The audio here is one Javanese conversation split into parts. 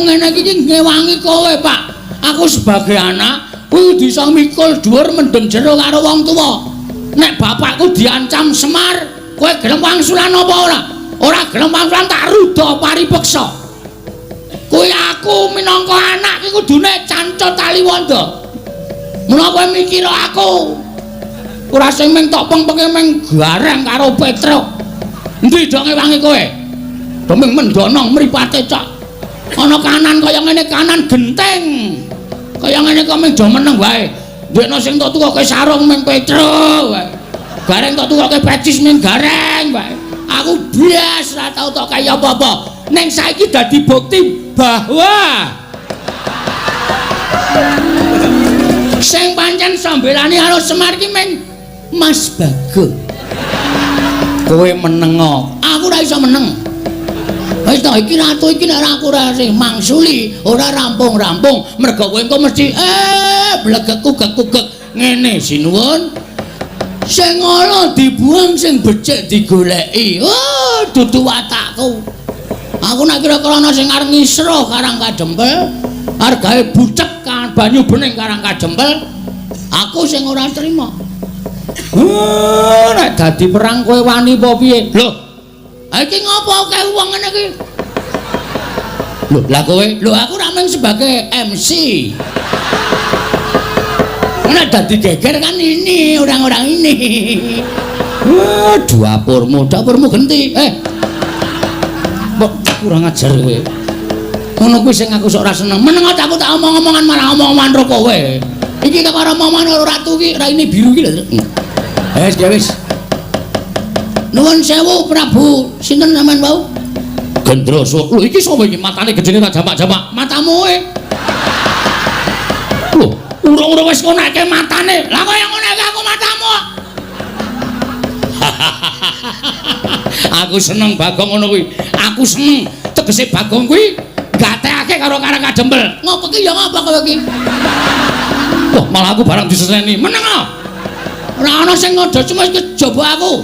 Aku ngene iki ngewangi kowe, Pak. Aku sebagai anak kuwi kudu iso mikul dhuwur mendem jero karo wong tuwa. Nek bapakku diancam Semar, kowe gelem wangsulan apa ora? Ora gelem wangsulan tak ruda paripeksa. Kuwi aku minangka anak iki kudune cancut taliwonda. Mula kowe mikir aku. Ora sing ming tok pengpenge ming gareng karo Petruk. Endi do ngewangi kowe? Do ming mendonong mripate cok. Ana kanan kaya ngene kanan genteng. Kaya ngene kok ming do meneng wae. Ndekno sing tok tukoke sarung ming Petruk wae. Gareng tok tukoke pecis ming gareng wae. Aku blas ora tau tok kaya apa-apa. Ning saiki dadi bukti bahwa sing pancen sambelani karo Semar ki ming Mas Bagong. Kowe menengo. Aku ora iso meneng. Wis to iki ratu iki nek aku ora sing mangsuli, ora rampung-rampung. Mergo kowe engko mesti blegekku gekugek ngene sinuwun. Sing ala dibuang, sing becik digoleki. Oh, dudu watakku. Aku nek kira-kira ana sing arep ngisro Karang Kadempel, argae bucek kan banyu bening Karang Kadempel, aku sing ora trima. Nek dadi perang kowe wani apa piye? Lho, iki ngopo akeh wong ngene iki? Lho, lah kowe? Lho, aku ra mung sebagai MC. Nek dadi geger kan ini orang-orang ini. Wah, dapurmu, dapurmu genti. Kok kurang ajar kowe. Ngono kuwi sing aku sok ora seneng. Meneng aku tak omong-omongan malah omong-omongan ro kowe. Iki kok ora omongan karo ratu ki, raine biru ki lho. Wis, ya wis. Nuwun sewu Prabu, sinten sampean wau? Gendroso. Lho iki sapa iki matane gedene tak jamak-jamak? Matamu e. Lho, urung-urung wis ngonekke matane. Lah kaya ngonekke aku matamu. Aku seneng Bagong ngono kuwi. Aku seneng tegese Bagong kuwi gatekake karo Karang Kadempel. Ngopo ki ya ngopo kowe iki? Wah, malah aku barang diseneni. Meneng ah. Ora ana sing ngodo cuma kejaba aku.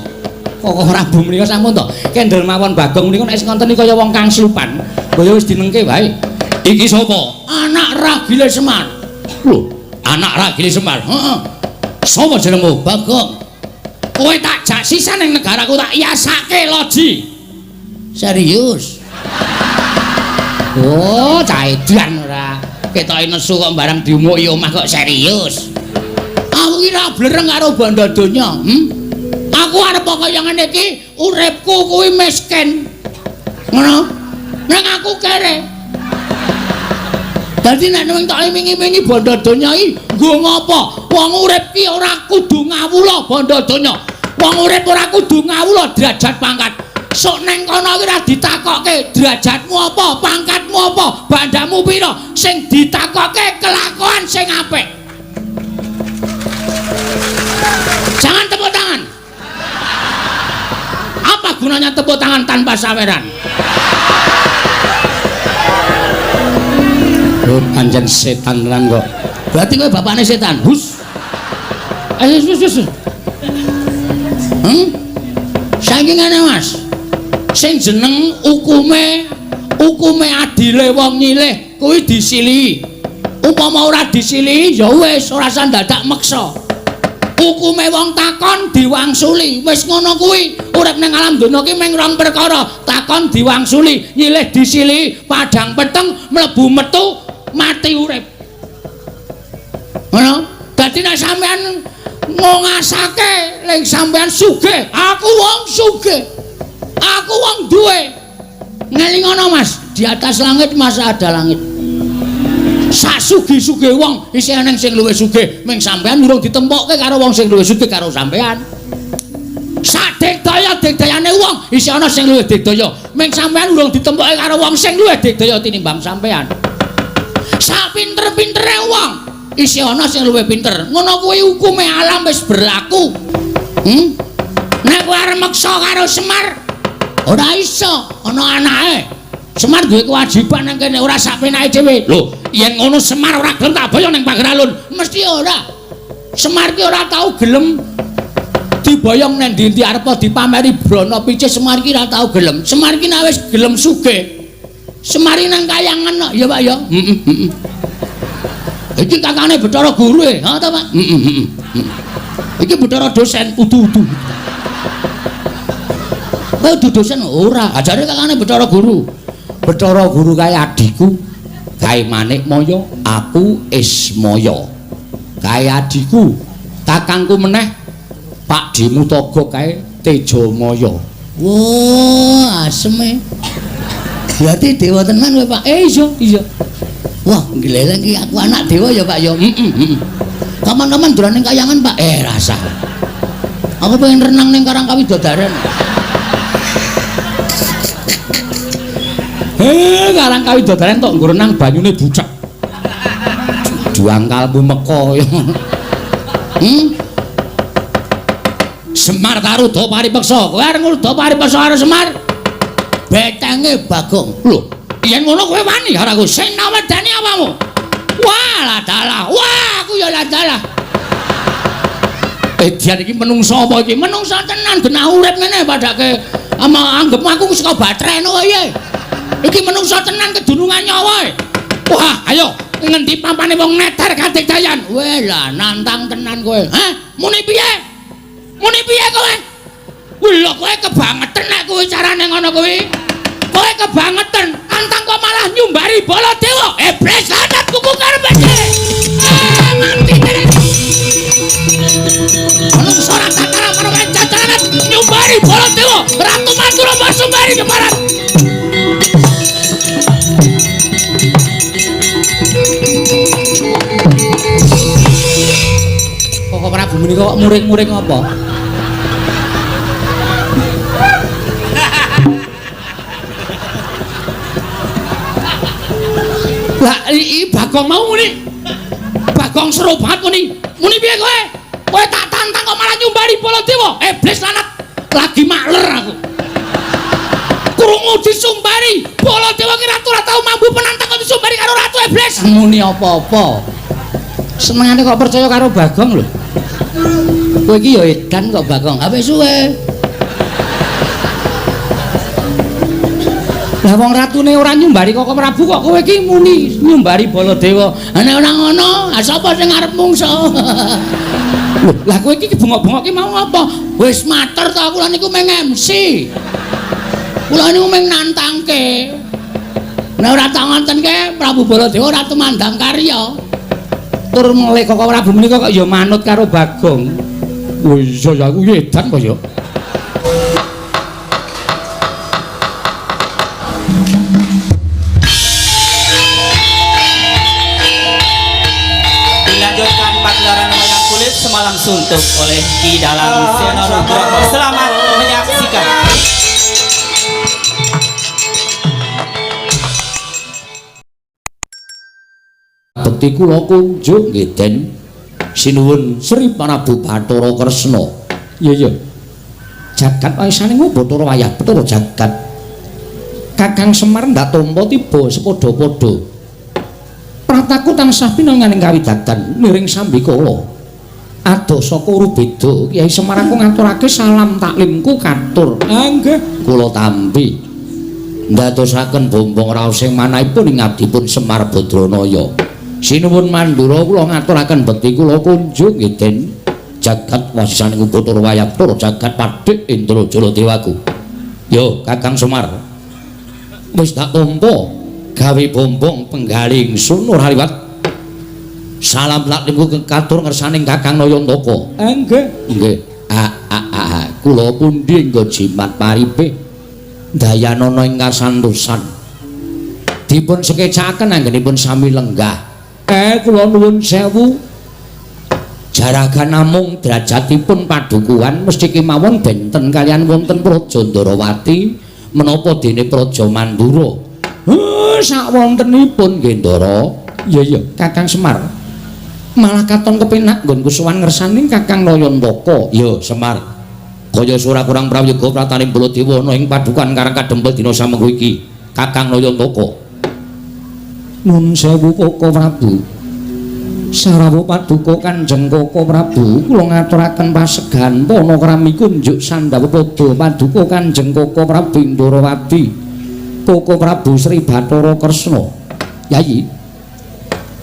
Kok Prabu menika sampun to. Kendel mawon Bagong menika nek wis ngoten kaya wong kang slupan. Kaya wis dinengke wae. Iki sapa? Anak Ragile Semar. Lho, anak Ragile Semar. Heeh. Sapa jenengmu? Bagong. Kowe tak jak sisan ning negaraku tak yasake loji. Serius? Oh, cah edan ora. Ketoke nesu kok barang diumuki omah kok serius. Aku ki ra blereng karo bondo donya, Aku arep kaya ngene iki, uripku kuwi miskin. Ngono? Ning aku kere. Dadi nek ning tok iming-imingi bondo donya iki nggo ngopo? Wong urip ki ora kudu ngawula bondo donya. Wong urip ora kudu ngawula derajat pangkat. Sok neng kono ki ora ditakokke derajatmu apa, pangkatmu apa, bandamu pira. Sing ditakokke kelakuan sing apik. Jangan tepuk tangan. Apa gunanya tepuk tangan tanpa saweran? Oh, pancen setan tenan kok. Berarti kowe bapakne setan. Hus. Ayo wis wis. Saiki ngene, Mas. Sing jeneng hukume hukume adile wong nyilih kuwi disilihi. Upama ora disilihi ya wis ora usah dadak meksa. Hukume wong takon diwangsuli. Wis ngono kuwi. Urip ning alam donya ki mung rong perkara, takon diwangsuli, nyilih disilihi, padhang peteng mlebu metu mati urip. Ngono? Dadi nek sampean ngongasake ling sampean sugih, aku wong sugih. Aku wong duwe. Ngelingono Mas, di atas langit masa ada langit. Sak sugih-sugih wong isih eneng sing luwih sugih, ming sampean urung ditempokke karo wong sing luwih sugih karo sampean. Sak digdaya-digdayane wong isih ana sing luwih digdaya, ming sampean urung ditempokke karo wong sing luwih digdaya tinimbang sampean. Sak pinter-pintere wong isih ana sing luwih pinter. Ngono kuwi hukume alam wis berlaku. Nek kowe arep meksa karo Semar ora iso, ana anake. Semar duwe kewajiban nang kene ora sak penake dhewe. Lho, yen ngono Semar ora gelem tak boyong ning pager alun. Mesti ora. Semar ki ora tau gelem diboyong nang ndi-ndi arep dipameri brana picis Semar ki ora tau gelem. Semar ki nek wis gelem sugih, Semari nang kayangan kok, ya Pak ya. Heeh, heeh. Iki kakane Bathara Guru e, ha ta Pak? Heeh, heeh. Iki Bathara dosen udu-udu. Kowe udu dosen ora, ajare kakane Bathara Guru. Bathara Guru kae adhiku, kae Manikmaya, aku Ismaya. Kae adhiku, kakangku meneh Pak Dimutaga kae Tejamaya. Wah, aseme. Berarti dewa tenan kowe, Pak. Iya, iya. Wah, ngleleng iki aku anak dewa ya, Pak ya. Heeh, heeh. Kapan-kapan dolan ning kayangan, Pak. Rasa. Aku pengen renang ning Karang Kawidodaren. Karang Kawidodaren tok nggo renang banyune bucek. Juangkalmu meka. Semar Taruda paripeksa. Kowe arep ngruda paripeksa karo Semar? Betenge Bagong. Lho, yen ngono kowe wani karo aku. Sing nawedani awakmu. Wah, lah dalah. Wah, aku ya lah dalah. Edian iki menungso apa iki? Menungso tenan genah urip ngene padake ama anggep aku saka batreno piye. Iki menungso tenan kedunungan nyawa. Wah, ayo ngendi pampane wong neter kadigdayan. Weh lah nantang tenan kowe. Hah? Muni piye? Muni piye kowe? Lho kowe kebangetan nek kuwi carane ngono kuwi. Kowe kebangetan, nantang kok malah nyumbari Baladewa. Iblis lanat kuku karepe dhewe. Ah, mati kene. Menungso ora tatara marang cacaran nyumbari Baladewa. Ratu Madura Basumbari keparat. Kok Prabu menika kok muring-muring apa? Lah iki Bagong mau muni. Bagong seru banget muni. Muni piye kowe? Kowe tak tantang kok malah nyumbari Baladewa. Iblis lanat lagi makler aku. Krungu disumbari Baladewa ki ratu ora tau mambu penantang kok disumbari karo ratu iblis. Muni apa-apa. Senengane kok percaya karo Bagong lho. Kowe iki ya edan kok Bagong. Ha wis suwe. Lah wong ratune ora nyumbari Koko Prabu kok kowe iki muni nyumbari Baladewa. Ha nek ora ngono, ha sapa sing arep mungso? Lho, lah kowe iki bengok-bengok ki mau apa? Wis matur to aku lan niku mung MC. Kula niku mung nantangke. Nek ora tak ngontenke Prabu Baladewa ora tumandang karya. Tur mulih Koko Prabu menika kok ya manut karo Bagong. Oh iya ya aku edan kok ya. Dilanjutkan pagelaran wayang kulit semalam suntuk oleh Ki Dalang Seno Nugroho. Selamat menyaksikan. Bekti kula kunjung nggih Den. Sinuwun Sri Prabu Bathara Kresna. Iya iya. Jagat waisane Bathara wayah Bathara jagat. Kakang Semar ndak tampa tiba sepadha-padha. Prataku tansah pinanganing kawidadan niring sambikala. Adoh saka Urubeda Kyai Semar aku ngaturake salam taklimku katur. Ah nggih, kula tampi. Ndadosaken bombong raos sing manahipun ing abdipun Semar Badranaya. Sinuwun Mandura kula ngaturaken bekti kula kunjung nggih Den. Jagat wasisaning Bathara wayah Bathara jagat padhek Indra Jala Dewaku. Yo Kakang Semar. Wis tak tampa gawe bombong penggaling sun ora liwat. Salam taklimku katur ngersaning Kakang Nayantaka. Nggih. Nggih. A kula pundi nggo jimat paripe dayanana ing kasantosan. Dipun sekecakaken anggenipun sami lenggah. Kula nuwun sewu. Jaragan namung derajatipun padukuhan mesti kemawon benten kalian wonten Praja Ndarawati menapa dene Praja Mandura. Sakwontenipun nggih Ndara. Iya iya, Kakang Semar. Malah katon kepenak nggonku sowan ngersaning Kakang Nayantaka. Ya Semar. Kaya ora kurang prayoga prataning Baladewa ana ing padukuhan Karang Kadempel dina samengko iki. Kakang Nayantaka. Nun sewu Koko Prabu. Sarawuh paduka Kanjeng Koko Prabu, kula ngaturaken pasegahan pana krami kunjuk sandhawa padha paduka Kanjeng Koko Prabu Ndorowati. Koko Prabu Sri Bathara Kresna. Yayi.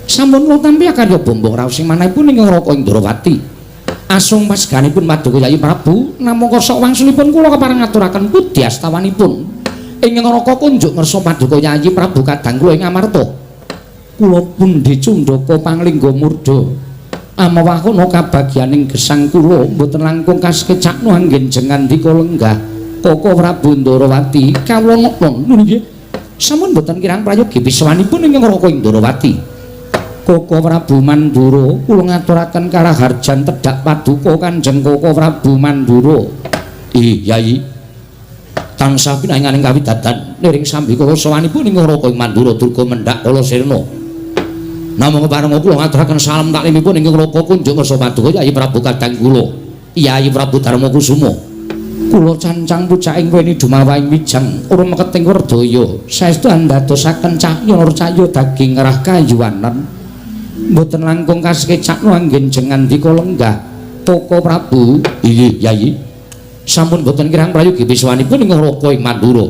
Sampun kula tampi karya bombong raos sing manahipun ingkang Raka Indrawati. Asung pasganipun paduka Yayi Prabu namung kersa wangsulipun kula kepareng ngaturaken pudyastawanipun. Ingkang Raka kunjuk ngersa paduka Yayi Prabu kadang kula ing Amarta. Kula pundi cundaka panglingga murda. Amawahana kabagyaning gesang kula mboten langkung kasekecakno anggen jengandika lenggah. Koko Prabu Ndrawati kawula nokno nggih. Sampun mboten kirang prayogi piswanipun ingkang Raka Indrawati. Koko Prabu Mandura kula ngaturaken karaharjan tedhak paduka Kanjeng Koko Prabu Mandura. Ih Yayi. Tansah pinanganing kawidadan niring sambika sowanipun ingkang Raka Mandura durga mendhak kala sirna. Namung kepareng kula ngaturaken salam taklimipun ingkang Raka kunjuk ngersa paduka Yayi Prabu kadang kula. Yayi Prabu Darma Kusuma. Kula cancang pucaking weni dumawahing wijang urung meketing werdaya saestu andadosaken cahya nur cahya daging rah kayuwanen. Mboten langkung kasekecakno anggen jengandika lenggah. Koko Prabu. Inggih Yayi. Sampun mboten kirang prayogi piswanipun ingkang Raka ing Mandura.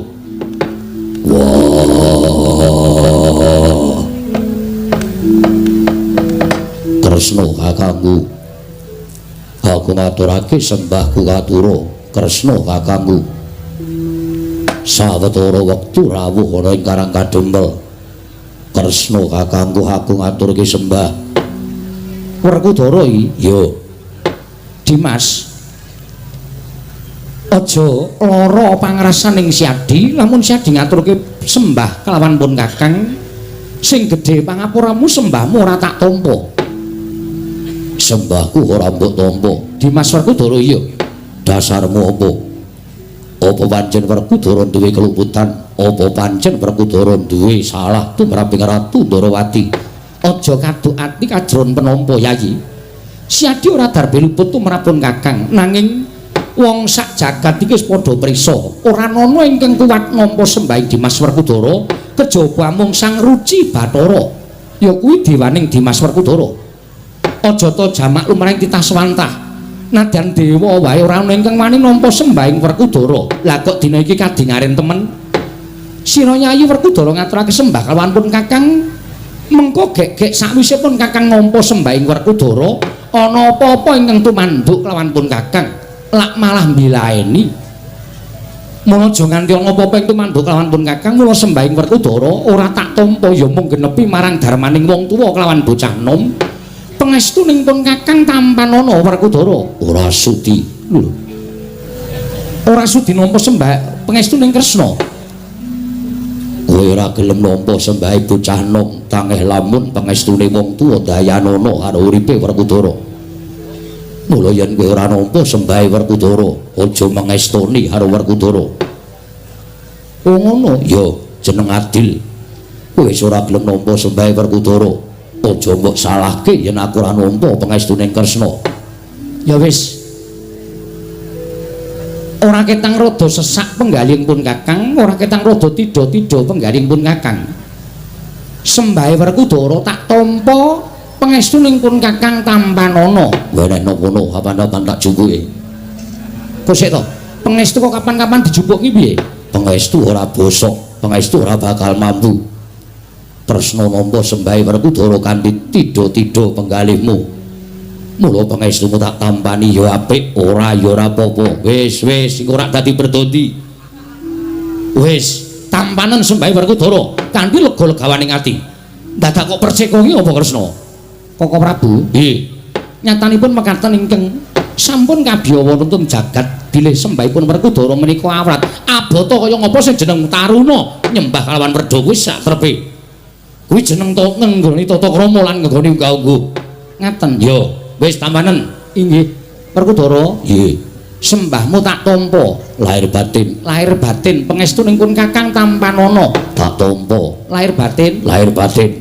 Wah. Kresna kakangku. Aku ngaturake sembahku katura Kresna kakangku. Sawetara wektu rawuh ana ing Karang Kadempel. Kresna kakangku aku ngaturke sembah. Werkudara iki? Ya. Dimas. Aja lara pangrasaning Siadi lamun Siadi ngaturke sembah kelawan pun kakang sing gedhe pangapuramu sembahmu ora tak tampa. Sembahku ora mbok tampa. Dimas Werkudara iya. Dasarmu apa? Apa pancen Werkudara duwe keluputan? Apa pancen Werkudara duwe salah tumraping Ratu Ndrawati? Aja kaduk ati kajron penampa Yayi. Siadi ora darbe luput tumrapun kakang, nanging wong sak jagat iki wis padha prisa. Ora ana ingkang kuwat nampa sembahing Dimas Werkudara kejaba amung Sang Ruci Bathara. Ya kuwi dewaning Dimas Werkudara. Aja ta jamak lumrahing titah swantah. Nadyan dewa wae ora ana ingkang wani nampa sembahing Werkudara. Lah kok dina iki kadingaren temen? Sira Yayi Werkudara ngaturake sembah kalawan pun kakang. Mengko gek-gek sakwise pun kakang nampa sembahing Werkudara, ana apa-apa ingkang tumanduk kelawan pun kakang, lak malah mbilaeni. Mula aja nganti ana apa-apa ing tumanduk kelawan pun kakang, mula sembahing Werkudara ora tak tampa ya mung genepi marang darmaning wong tuwa kelawan bocah nom. Pangestuning pun kakang tampanana Werkudara. Ora sudi. Lho. Ora sudi nampa sembah pangestuning Kresna. Kowe ora gelem nampa sembahe bocah nom tangeh lamun pangestune wong tuwa dayanana karo uripe Werkudara. Mula yen kowe ora nampa sembahe Werkudara, aja mangestoni karo Werkudara. Oh ngono? Ya, jeneng adil. Kowe wis ora gelem nampa sembahe Werkudara, aja mbok salahke yen aku ora nampa pangestune Kresna. Ya wis. Ora ketang rada sesak penggalih pun kakang, ora ketang rada tidha-tidha penggalih pun kakang. Sembahe Werkudara tak tampa pangestuning pun kakang tampanana. Wenehno kono kapan-kapan tak jupuke. Kok sik to? Pangestu kok kapan-kapan dijupuk ki piye? Pangestu ora bosok, pangestu ora bakal mampu. Kresna nampa sembahe Werkudara kanthi tidha-tidha penggalihmu. Mula pangestumu tak tampani ya apik, ora ya ora apa-apa. Wis wis iku ora dadi perdondi. Wis tampanen sembahe Werkudara kanthi lega-legawaning ati. Dadak kok perceka ki apa Kresna? Koko Prabu? Nggih. Nyatanipun mekaten ingkang sampun kabiyawa nuntun jagat bilih sembahipun Werkudara menika awrat. Abota kaya ngapa sing jeneng taruna nyembah kalawan werda kuwi sak trepe. Kuwi jeneng to ngenggoni tata krama lan ngenggoni unggah-ungguh. Ngaten. Ya. Wis tampanen. Inggih. Werkudara? Nggih. Sembahmu tak tampa. Lahir batin. Lahir batin pangestuning pun kakang tampanana. Tak tampa. Lahir batin. Lahir batin.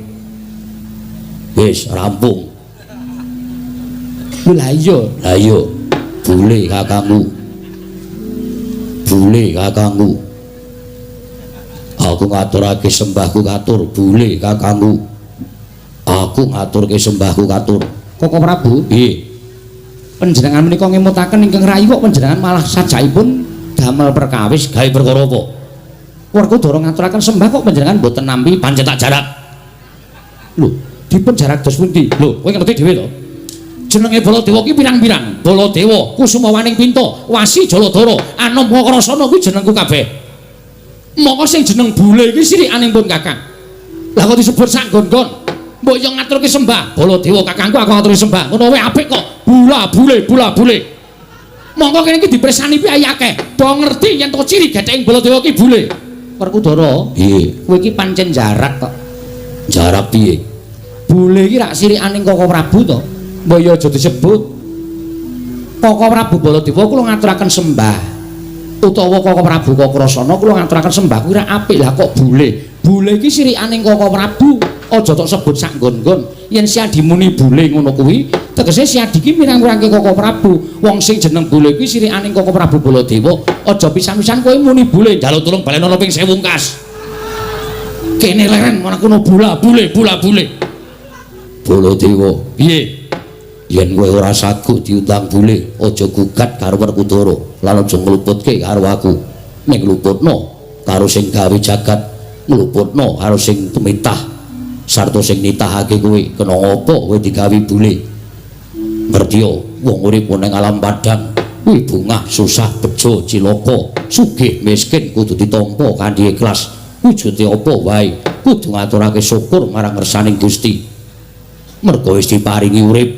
Wis rampung. Lha iya. Lah iya. Bule kakangku. Bule kakangku. Aku ngaturake sembahku katur bule kakangku. Aku ngaturke sembahku katur. Koko Prabu? Nggih. Panjenengan menika ngemutaken ingkang rayi kok panjenengan malah sajakipun damel perkawis gawe perkara apa? Werkudara ngaturaken sembah kok panjenengan mboten nampi pancen tak jarak. Lho, dipun jarak dos pundi? Lho, kowe ngerti dhewe to? Jenenge Baladewa ki pirang-pirang. Baladewa, Kusumawaning Pinta, Wasi Jaladara, Anom Kakrasana kuwi jenengku kabeh. Mongko sing jeneng bule iki sirikaning pun Kakang. Lah kok disebut sak nggon-nggon? Mbok yo ngaturke sembah. Baladewa kakangku aku ngaturke sembah. Ngono wae apik kok. Bula bule, bula bule. Mongko kene iki dipersani piye akeh. Do ngerti yen to ciri gething Baladewa ki bule. Werkudara, piye? Kowe iki pancen jarak kok. Jarak piye? Bule iki rak sirikaning Koko Prabu to. Mbok yo aja disebut. Koko Prabu Baladewa kula ngaturaken sembah. Utawa Koko Prabu Kakrasana kula ngaturaken sembah kuwi rak apik. Lah kok bule? Bule iki sirikaning Koko Prabu. Aja tok sebut sak nggon-nggon. Yen Siadi muni bule ngono kuwi, tegese Siadi iki mirang-mirangke Koko Prabu. Wong sing jeneng bule kuwi sirikaning Koko Prabu Baladewa. Aja pisan-pisan kowe muni bule, njaluk tulung balenono ping 1000 kas. Kene leren ana kono bula bule, bula bule. Baladewa, piye? Yen kowe ora saguh diundang bule, aja gugat karo Werkudara lan aja ngluputke karo aku. Ning luputno karo sing gawe jagat, ngluputno karo sing tumitah sarta sing nitahake kowe. Kena apa kowe digawe bule? Ngerti yo, wong urip ning alam padang kuwi bungah, susah, bejo, cilaka, sugih, miskin kudu ditampa kanthi ikhlas. Wujude apa wae kudu ngaturake syukur marang ngersaning Gusti. Mergo wis diparingi urip.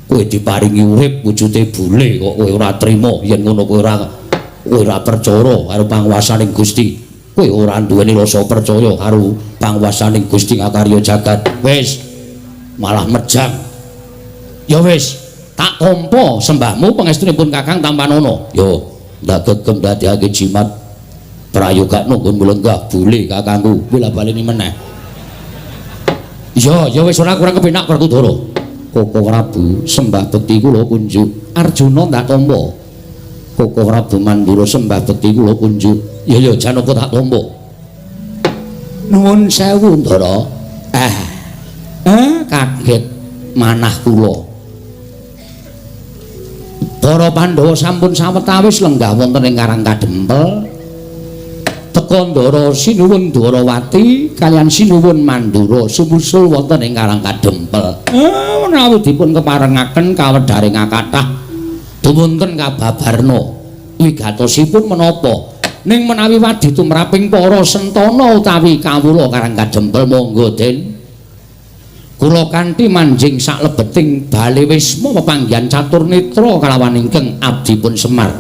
Kowe diparingi urip wujude bule kok kowe ora trima. Yen ngono kowe ora percaya karo panguwasaning Gusti. Kowe ora duweni rasa percaya karo panguwasaning Gusti ngakarya jagat. Wis malah mejang. Ya wis, tak tampa sembahmu pangestunipun Kakang tampanono. Yo, ndak gegem dadekake jimat. Prayogakno nggon mlenggah bule kakangku. Bola baleni meneh. Ya, ya wis ora kurang kepenak Werkudara. Koko Prabu sembah bekti kula kunjuk. Arjuna ndak tampa. Koko Prabu Mandura sembah bekti kula kunjuk. Ya ya Janaka tak tampa. Nuwun sewu Ndara. Kaget manah kula. Para Pandhawa sampun sawetawis lenggah wonten ing Karang Kadempel. Teka Ndara Sinuwun Dwarawati kaliyan Sinuwun Mandura sumusul wonten ing Karang Kadempel. Menawi dipun keparengaken kawedharing kathah dumunten kababarna wigatosipun menapa? Ning menawi wadi tumraping para sentana utawi kawula Karang Kadempel monggo Den. Kula kanthi manjing saklebeting bale wisma pepanggihan catur netra kalawan ingkang abdipun Semar.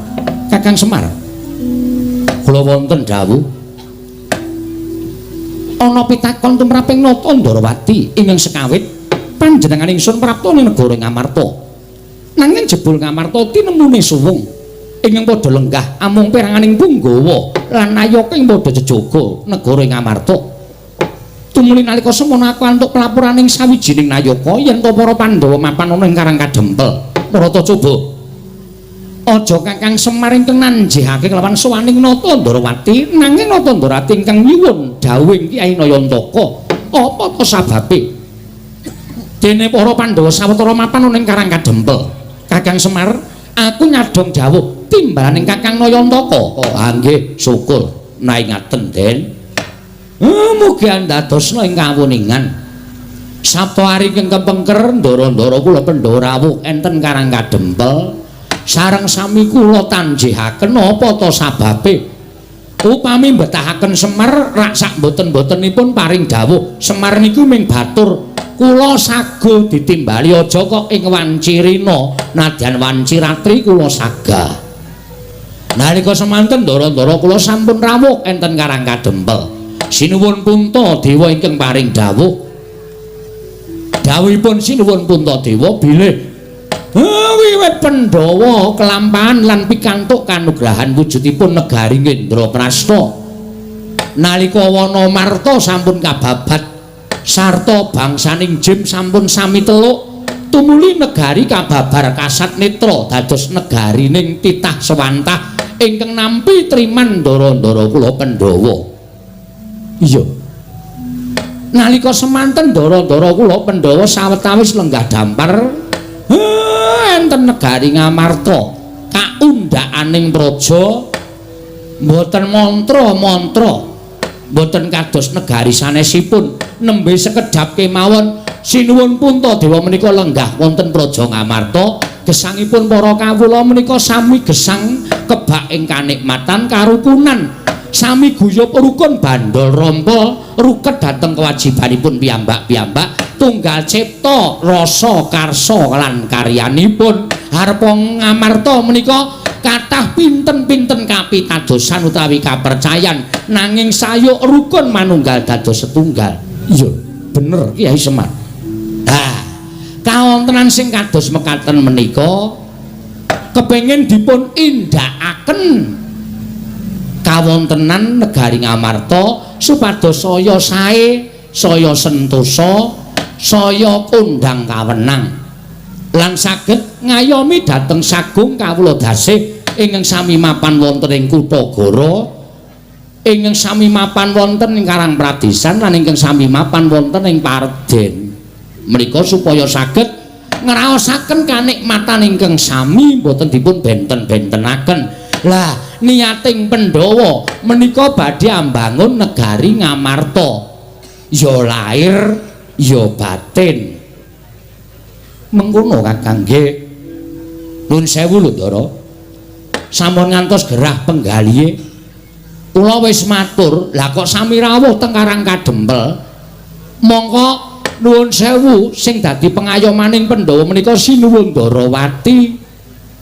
Kakang Semar. Kula wonten dawuh. Ana pitakon tumraping Nata Ndrawati ingkang sekawit panjenengan ingsun prapta ning negara Ngamarta. Nanging jebul Ngamarta tinemune suwung ingkang padha lenggah amung peranganing punggawa lan nayaka ing padha jejaga negara Ngamarta. Tumuli nalika semono aku antuk pelaporaning sawijining nayaka yen to para Pandhawa mapan ana ing Karang Kadempel. Marata coba. Aja Kakang Semar ingkang nanjihake kelawan sowaning Nata Ndrawati, nanging Nata Ndrawati ingkang nyuwun dawuhing Kyai Nayantaka. Apa to sababe? Dene para Pandhawa sawetara mapan ana ing Karang Kadempel. Kakang Semar, aku nyadhong dawuh timbalaning Kakang Nayantaka. Oh, nggih, syukur naingaten, Den. Mugi andadosna ing kawuningan. Sabta ari ingkang kepengker ndara-ndara kula Pandhawa rawuh enten Karang Kadempel. Sareng sami kula tanjihaken apa ta sababe? Upami mbetahaken Semar rak sak mboten-mbotenipun paring dawuh. Semar niku ming batur kula sago ditimbali aja kok ing wanci rina nadyan wanci ratri kula sagah. Nalika semanten ndara-ndara kula sampun rawuh enten Karang Kadempel. Sinuwun Puntadewa ingkang paring dawuh. Dawuhipun Sinuwun Puntadewa bilih wiwit Pandhawa kelampahan lan pikantuk kanugrahan wujudipun negari Indraprasta. Nalika Wanamarta sampun kababat sarta bangsaning Jim sampun sami teluk, tumuli negari kababar kasat netra dados negarining titah sewantah ingkang nampi triman ndara-ndara kula Pandhawa. Iya. Nalika semanten ndara-ndara kula Pandhawa sawetawis lenggah dampar enten negari Ngamarta kaundhakaning praja mboten mantra-mantra. Mboten kados negari sanesipun. Nembe sekedhap kemawon sinuwun Puntadewa menika lenggah wonten Praja Ngamarta. Gesangipun para kawula menika sami gesang kebak ing kanikmatan karukunan. Sami guyub rukun bandol rompol ruket dhateng kewajibanipun piyambak-piyambak tunggal cipta rasa karsa lan karyanipun. Harpa Ngamarta menika kathah pinten-pinten kapitadosan utawi kapercayan nanging sayuk rukun manunggal dados setunggal. Iya, bener Kyai Semar. Nah, kawontenan sing kados mekaten menika kepengin dipun indhakaken kawontenan negari Ngamarta supados saya sae, saya sentosa, saya kondhang kawenang lan saged ngayomi dhateng sagung kawula dasih ingkang sami mapan wonten ing Kutagara, ingkang sami mapan wonten ing Karang Pradesan lan ingkang sami mapan wonten ing Parden. Menika supaya saged ngraosaken kanikmatan ingkang sami boten dipun benten-bentenaken. Lah, niating Pandhawa menika badhe ambangun negari Ngamarta. Ya lair, ya batin. Mengkono Kakang nggih. Nuwun sewu lho, Ndara. Sampun ngantos gerah penggalihe. Kula wis matur, lah kok sami rawuh teng Karang Kadempel. Mongko nuwun sewu sing dadi pengayomaning Pandhawa menika Sinuwun Ndarawati.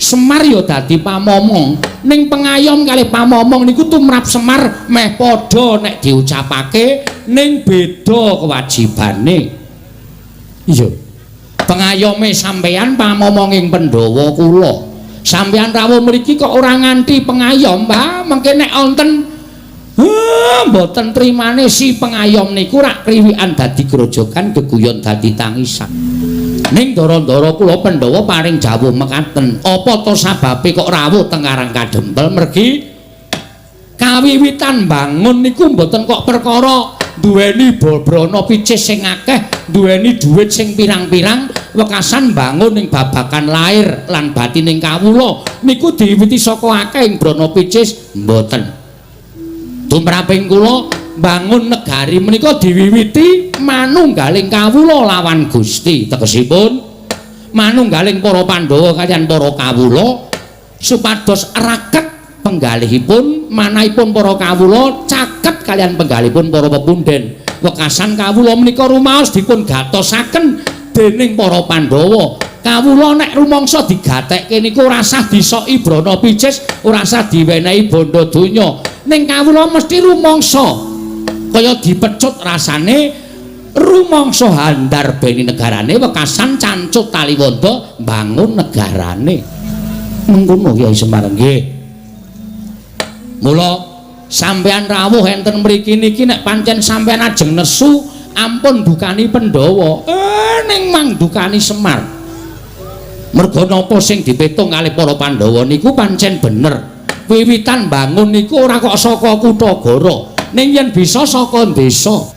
Semar ya dadi pamomong. Ning pengayom kalih pamomong niku tumrap Semar meh padha nek diucapake ning beda kewajibane. Iya. Pengayome sampeyan pamomonging Pandhawa kula. Sampeyan rawuh mriki kok ora nganti pengayom, Pak. Mengke nek wonten mboten trimane si pengayom niku rak kriwikan dadi grojogan, geguyon dadi tangisan. Ning ndara-ndara kula Pandhawa paring jawuh mekaten. Apa to sababe kok rawuh teng Karang Kadempel? Mergi kawiwitan bangun niku mboten kok perkara duweni brana picis sing akeh, duweni dhuwit sing pirang-pirang, wekasan bangun ing babagan lair lan batining kawula niku diwiwiti saka akeh ing brana picis mboten. Tumraping kula bangun negari menika diwiwiti manunggaling kawula lawan Gusti, tegesipun manunggaling para Pandhawa kaliyan para kawula supados raket penggalihipun manahipun para kawula caket kaliyan penggalihipun para pepunden. Wekasan kawula menika rumaos dipun gatosaken dening para Pandhawa. Kawula nek rumangsa digatekke niku ora sah disoki brana picis, ora sah diwenehi bondo donya. Ning kawula mesti rumangsa kaya dipecut rasane rumangsa handarbeni negarane wekasan cancut taliwonda mbangun negarane. Mengkono Kyai Semar nggih. Mula sampeyan rawuh enten mriki niki nek pancen sampeyan ajeng nesu ampun dukani Pandhawa. Ning mang dukani Semar. Merga napa sing dipetung kalih para Pandhawa niku pancen bener. Wiwitan bangun niku ora kok saka Kutagara, ning yen bisa saka desa.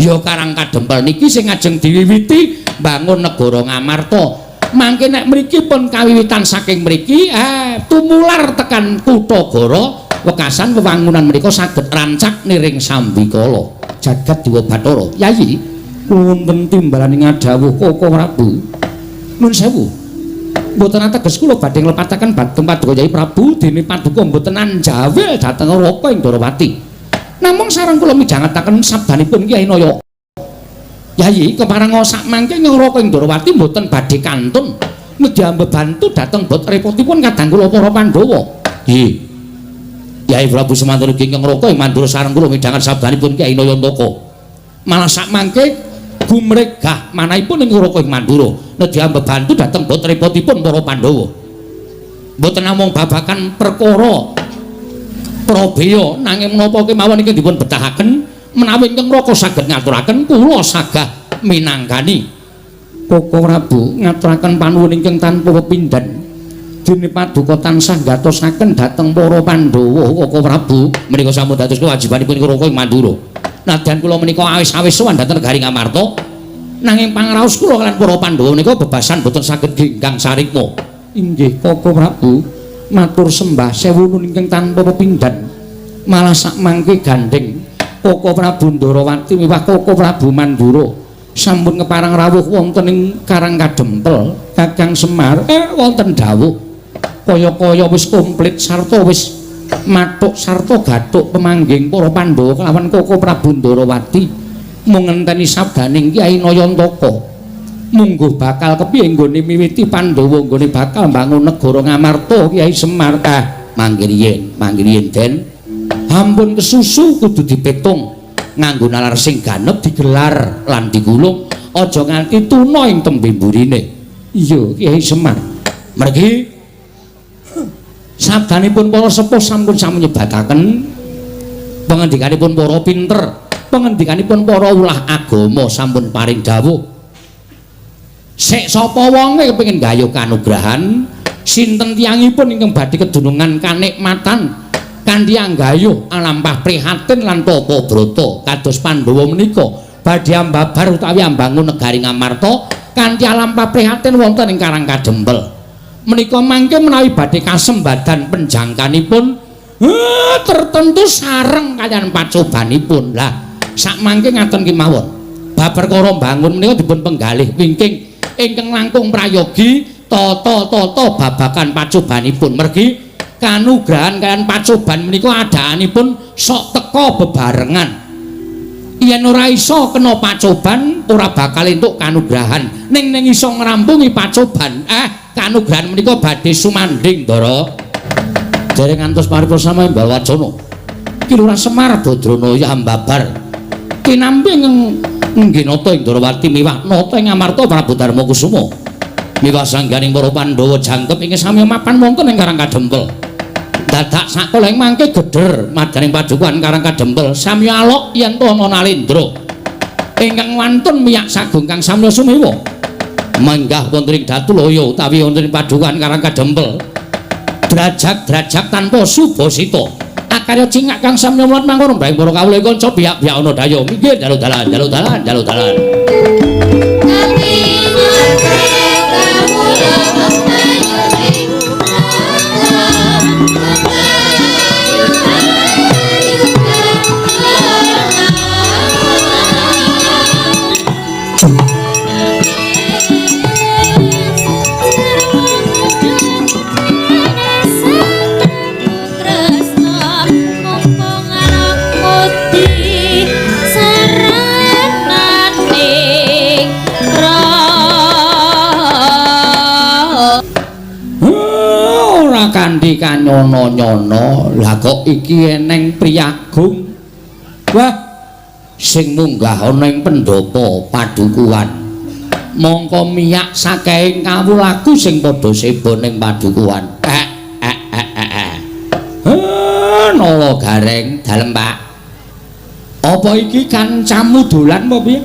Ya Karang Kadempel niki sing ajeng diwiwiti bangun negara Ngamarta. Mangke nek mriki pun kawiwitan saking mriki, tumular tekan Kutagara, wekasan wewangunan menika saged rancak niring sambikala. Jagat Dewa Bathara. Yayi, wonten timbalan ing ngadhawuh Koko Prabu. Nuwun sewu. Mboten ateges kula badhe nglepataken dhateng Paduka Yayi Prabu dene paduka mboten anjawil dhateng Raka ing Ndarawati. Namung sareng kula midhangetaken sabdanipun Kyai Naya. Yayi, kepareng sak mangke Raka ing Ndarawati mboten badhe kantun nedya mbebantu dhateng bot repotipun kadang kula para Pandhawa. Nggih. Yayi Prabu semanten ugi ingkang Raka ing Mandura sareng kula midhanget sabdanipun Kyai Nayantaka. Malah sak mangke gumregah manahipun ing Raka ing Mandura nedya mbebantu dhateng bot repotipun para Pandhawa. Mboten namung babagan perkara prabeya nanging menapa kemawon ingkang dipun betahaken menawi ingkang Raka saged ngaturaken kula sagah minangkani. Koko Prabu ngaturaken panuwun ingkang tanpa pepindhan. Dene paduka tansah gatosaken dhateng para Pandhawa Koko Prabu menika sampun dados kewajibanipun Raka ing Mandura. Nadyan kula menika awis-awis sowan dhateng negari Ngamarta nanging pangraos kula kaliyan para Pandhawa menika bebasan boten saged genggang sarikma. Inggih Koko Prabu matur sembah sewu nun ingkang tanpa pepindhan. Malah sak mangke gandeng Koko Prabu Ndarawati miwah Koko Prabu Mandura sampun kepareng rawuh wonten ing Karang Kadempel. Kakang Semar wonten dawuh kaya-kaya wis komplit sarta wis mathuk sarta gathuk pemangging para Pandhawa kelawan Koko Prabu Ndarawati mung ngenteni sabdaning Kyai Nayantaka. Mungguh bakal kepiye nggone miwiti Pandhawa nggone bakal mbangun negara Ngamarta Kyai Semar. Mangke riyin Den. Ampun kesusu kudu dipetung nganggo nalar sing ganep digelar lan digulung aja nganti tuna ing tembe mburine. Iya Kyai Semar. Mergi sabdanipun para sepuh sampun sami nyebataken pangendikanipun para pinter, pangendikanipun para ulah agama sampun paring dawuh. Sik sapa wonge kepengin gayuh kanugrahan, sinten tiyangipun ingkang badhe kedunungan kanikmatan kanthi anggayuh alampah prihatin lan tapa brata kados Pandhawa menika badhe ambabar utawi ambangun negari Ngamarta kanthi alampah prihatin wonten ing Karang Kadempel. Menika mangke menawi badhe kasembadan penjangkanipun tertentu sareng kaliyan pacobanipun. Lah sakmangke ngaten kemawon. Bab perkara mbangun menika dipun penggalih wingking ingkang langkung prayogi tata-tata babagan pacobanipun. Mergi kanugrahan kaliyan pacoban menika adaanipun sok teka bebarengan. Yen ora iso kena pacoban ora bakal entuk kanugrahan. Ning ning iso ngrampungi pacoban, kanugrahan menika badhe sumandhing, Ndara. Dereng ngantos paripurna sami wacana. Ki Lurah Semar Badrana ya ambabar. Kinampi ngginata ing Ndarawati miwah nata ing Ngamarta Prabu Darma Kusuma. Miwah sangganing para Pandhawa jangkep ing sami mapan wonten ing Karang Kadempel. Dadak sakola ing mangke geder madyaning padukuhan Karang Kadempel sami alok yen to ana Nalendra ingkang wantun miyak sagung kang samya sumewa. Menggah wonten ing Datulaya utawi wonten ing padukuhan Karang Kadempel. Drajak-drajak tanpa subasita. Akarya cingak kang samya mulat mangkono mbrang para kawula kanca biyak-biyak ana daya minggir dalu dalan dalu dalan dalu dalan. Kanthi kanyono-nyono lah kok iki eneng priyagung. Wah, sing munggah ana ing pendhapa padukuhan mongko miyak saking kawulaku sing padha seba ning padukuhan. Nala Gareng dalem Pak. Apa iki kancamu dolan apa piye?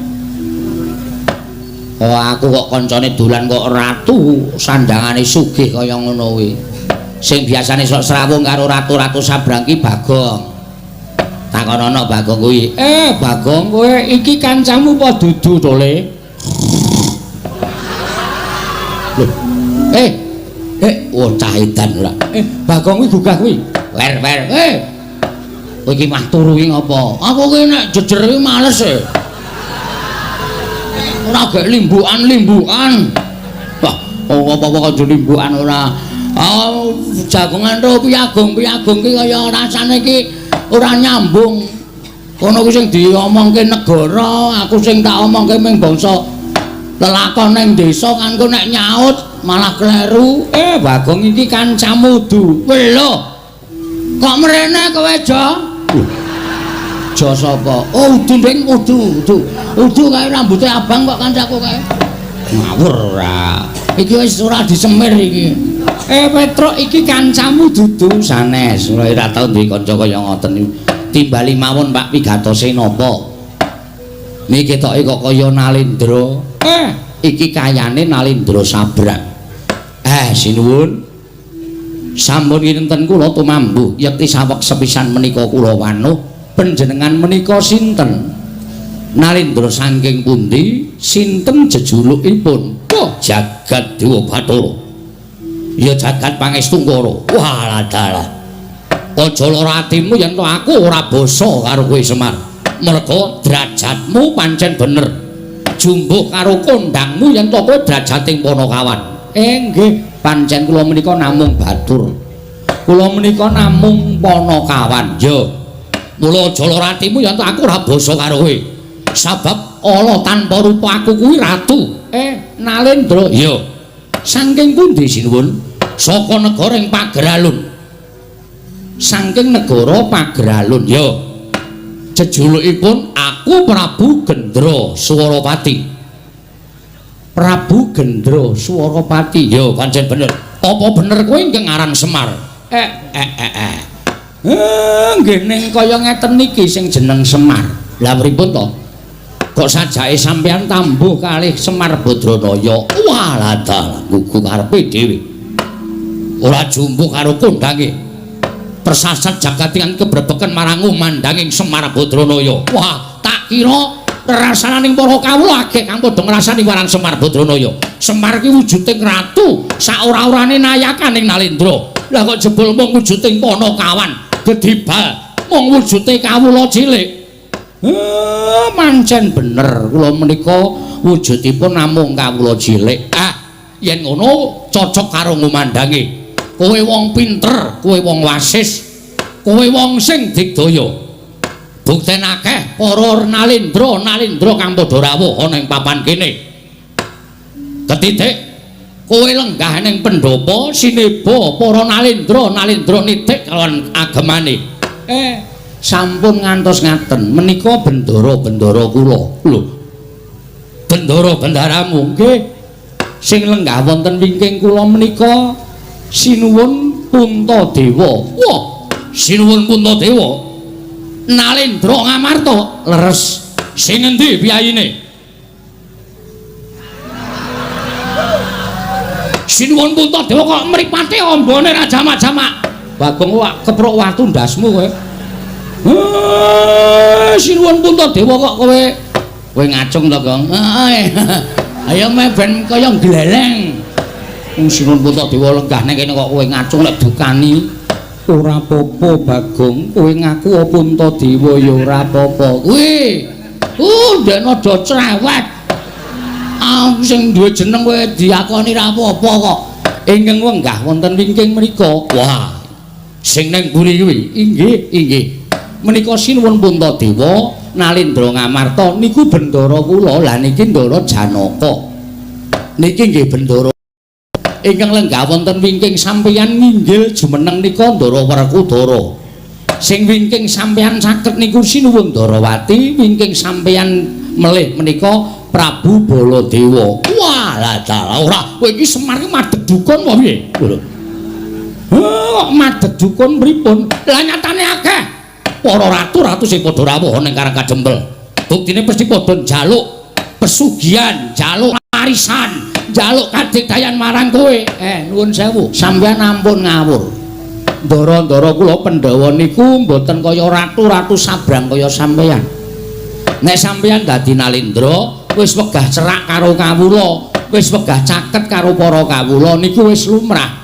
Oh, aku kok kancane dolan kok ratu sandangane sugih kaya ngono kuwi. Sing biasane sok srawung karo ratu-ratu sabrang ki Bagong. Takonono Bagong kuwi. Bagong kowe iki kancamu apa dudu to, Le? Lho. Oh cah edan ora. Bagong kuwi gugah kuwi. Wer wer. Kowe iki mah turu ki ngopo? Aku ki nek jejer ki males e. Ora gek limbukan-limbukan. Wah, apa-apa kok limbukan ora. Oh, jagongan ro piyagung-piyagung ki kaya rasane ki ora nyambung. Kono kuwi sing diomongke negara, aku sing tak omongke ming bangsa lelakon ning desa kan kok nek nyaut malah kleru. Bagong iki kancamu du. Lho. Kok mrene kowe, Jo? Jo sapa? Oh, udu ning udu, udu. Udu kae rambuté abang kok kancaku kae. Ngawur ora. Iki wis ora disemir iki. Petruk iki kancamu dudu sanes. Ora tau duwe kanca kaya ngoten. Timbali mawon Pak pigatose napa? Niki ketoke kok kaya Nalendra. Iki kayane Nalendra Sabrang. Sinuwun. Sampun kinten kula tumambuh yekti saweg sepisan menika kula wanuh panjenengan menika sinten? Nalendra saking pundi? Sinten jejulukipun? Oh, jagat Dewa Bathara. Ya jagat Pangestungkara. Wah, dalah. Aja lara atimu yen to aku ora basa karo kowe Semar. Merga derajatmu pancen bener. Jumbuh karo kondangmu yen to kowe derajating Panakawan. Nggih, pancen kula menika namung batur. Kula menika namung Panakawan. Ya. Mula aja lara atimu yen to aku ora basa karo kowe. Sabab ala tanpa rupa aku kuwi ratu. Nalendra. Ya. Saking pundi sinuwun? Saka negara ing Pageralun. Saking negara Pageralun. Ya. Jejulukipun aku Prabu Gendra Swarapati. Prabu Gendra Swarapati. Ya, pancen bener. Apa bener kowe ingkang aran Semar? Nggih ning kaya ngeten niki sing jeneng Semar. Lah pripun to? Kok sajake sampeyan tambuh kalih Semar Badranaya? Walah dalah gugu karepe dhewe. Ora jumbuh karo kondange. Persasat jagatingan kebrebeken marang umandanging Semar Badranaya. Wah, tak kira rasananing para kawula akeh kang padha ngrasani marang Semar Badranaya. Semar ki wujuding ratu, saora-orane nayakaning Nalendra. Lah kok jebul mung wujuding Panakawan, gedibal mung wujude kawula cilik. Mancen bener kula menika wujudipun namung kawula cilik. Ah, yen ngono cocok karo ngumandange. Kowe wong pinter, kowe wong wasis, kowe wong sing digdaya. Bukten akeh para nalendra-nalendra kang padha rawuh ana ing papan kene. Ketitik kowe lenggah ning pendhapa sineba para nalendra-nalendra nitik kalawan agemane. Sampun ngantos ngaten menika bendara-bendara kula. Lho. Bendara-bendaramu nggih. Sing lenggah wonten wingking kula menika Sinuwun Puntadewa. Wah, Sinuwun Puntadewa. Nalendra Ngamarta leres. Sing endi piyayine? Sinuwun Puntadewa kok mripate ambane ra jamak-jamak. Bagong wak keprok watu ndasmu kowe. Sinuwun Puntadewa kok kowe ngacung to, Gong? Ayo meh ben kaya gleleng. Wong Sinuwun Puntadewa lenggah ning kene kok kowe ngacung lek dukani. Ora apa-apa, Bagong. Kowe ngaku Puntadewa ya ora apa-apa. Kuwi. Ndekne aja cerewet. Aku sing duwe jeneng kowe diakoni ora apa-apa kok. Ingkang wenggah wonten wingking mriku. Wah. Sing ning mburi kuwi. Inggih, inggih. Menika Sinuwun Puntadewa Nalendra Ngamarta niku bendara kula. Lah niki Ndara Janaka. Niki nggih bendara ingkang lenggah wonten wingking sampeyan nginggil jumeneng nika Ndara Werkudara. Sing wingking sampeyan caket niku Sinuwun Ndarawati, wingking sampeyan melih menika Prabu Baladewa. Wah, lah dalah ora, kowe iki Semar iki madheg dukun apa piye? Lho. Kok madheg dukun pripun? Lah nyatane akeh para ratu-ratu sing padha rawuh ning Karang Kadempel. Buktine mesti padha njaluk pesugihan, njaluk warisan, njaluk kadigdayan marang kowe. Nuwun sewu, sampeyan ampun ngawur. Ndara-ndara kula Pandhawa niku mboten kaya ratu-ratu sabrang kaya sampeyan. Nek sampeyan dadi Nalendra, wis wegah cerak karo kawula, wis wegah caket karo para kawula niku wis lumrah.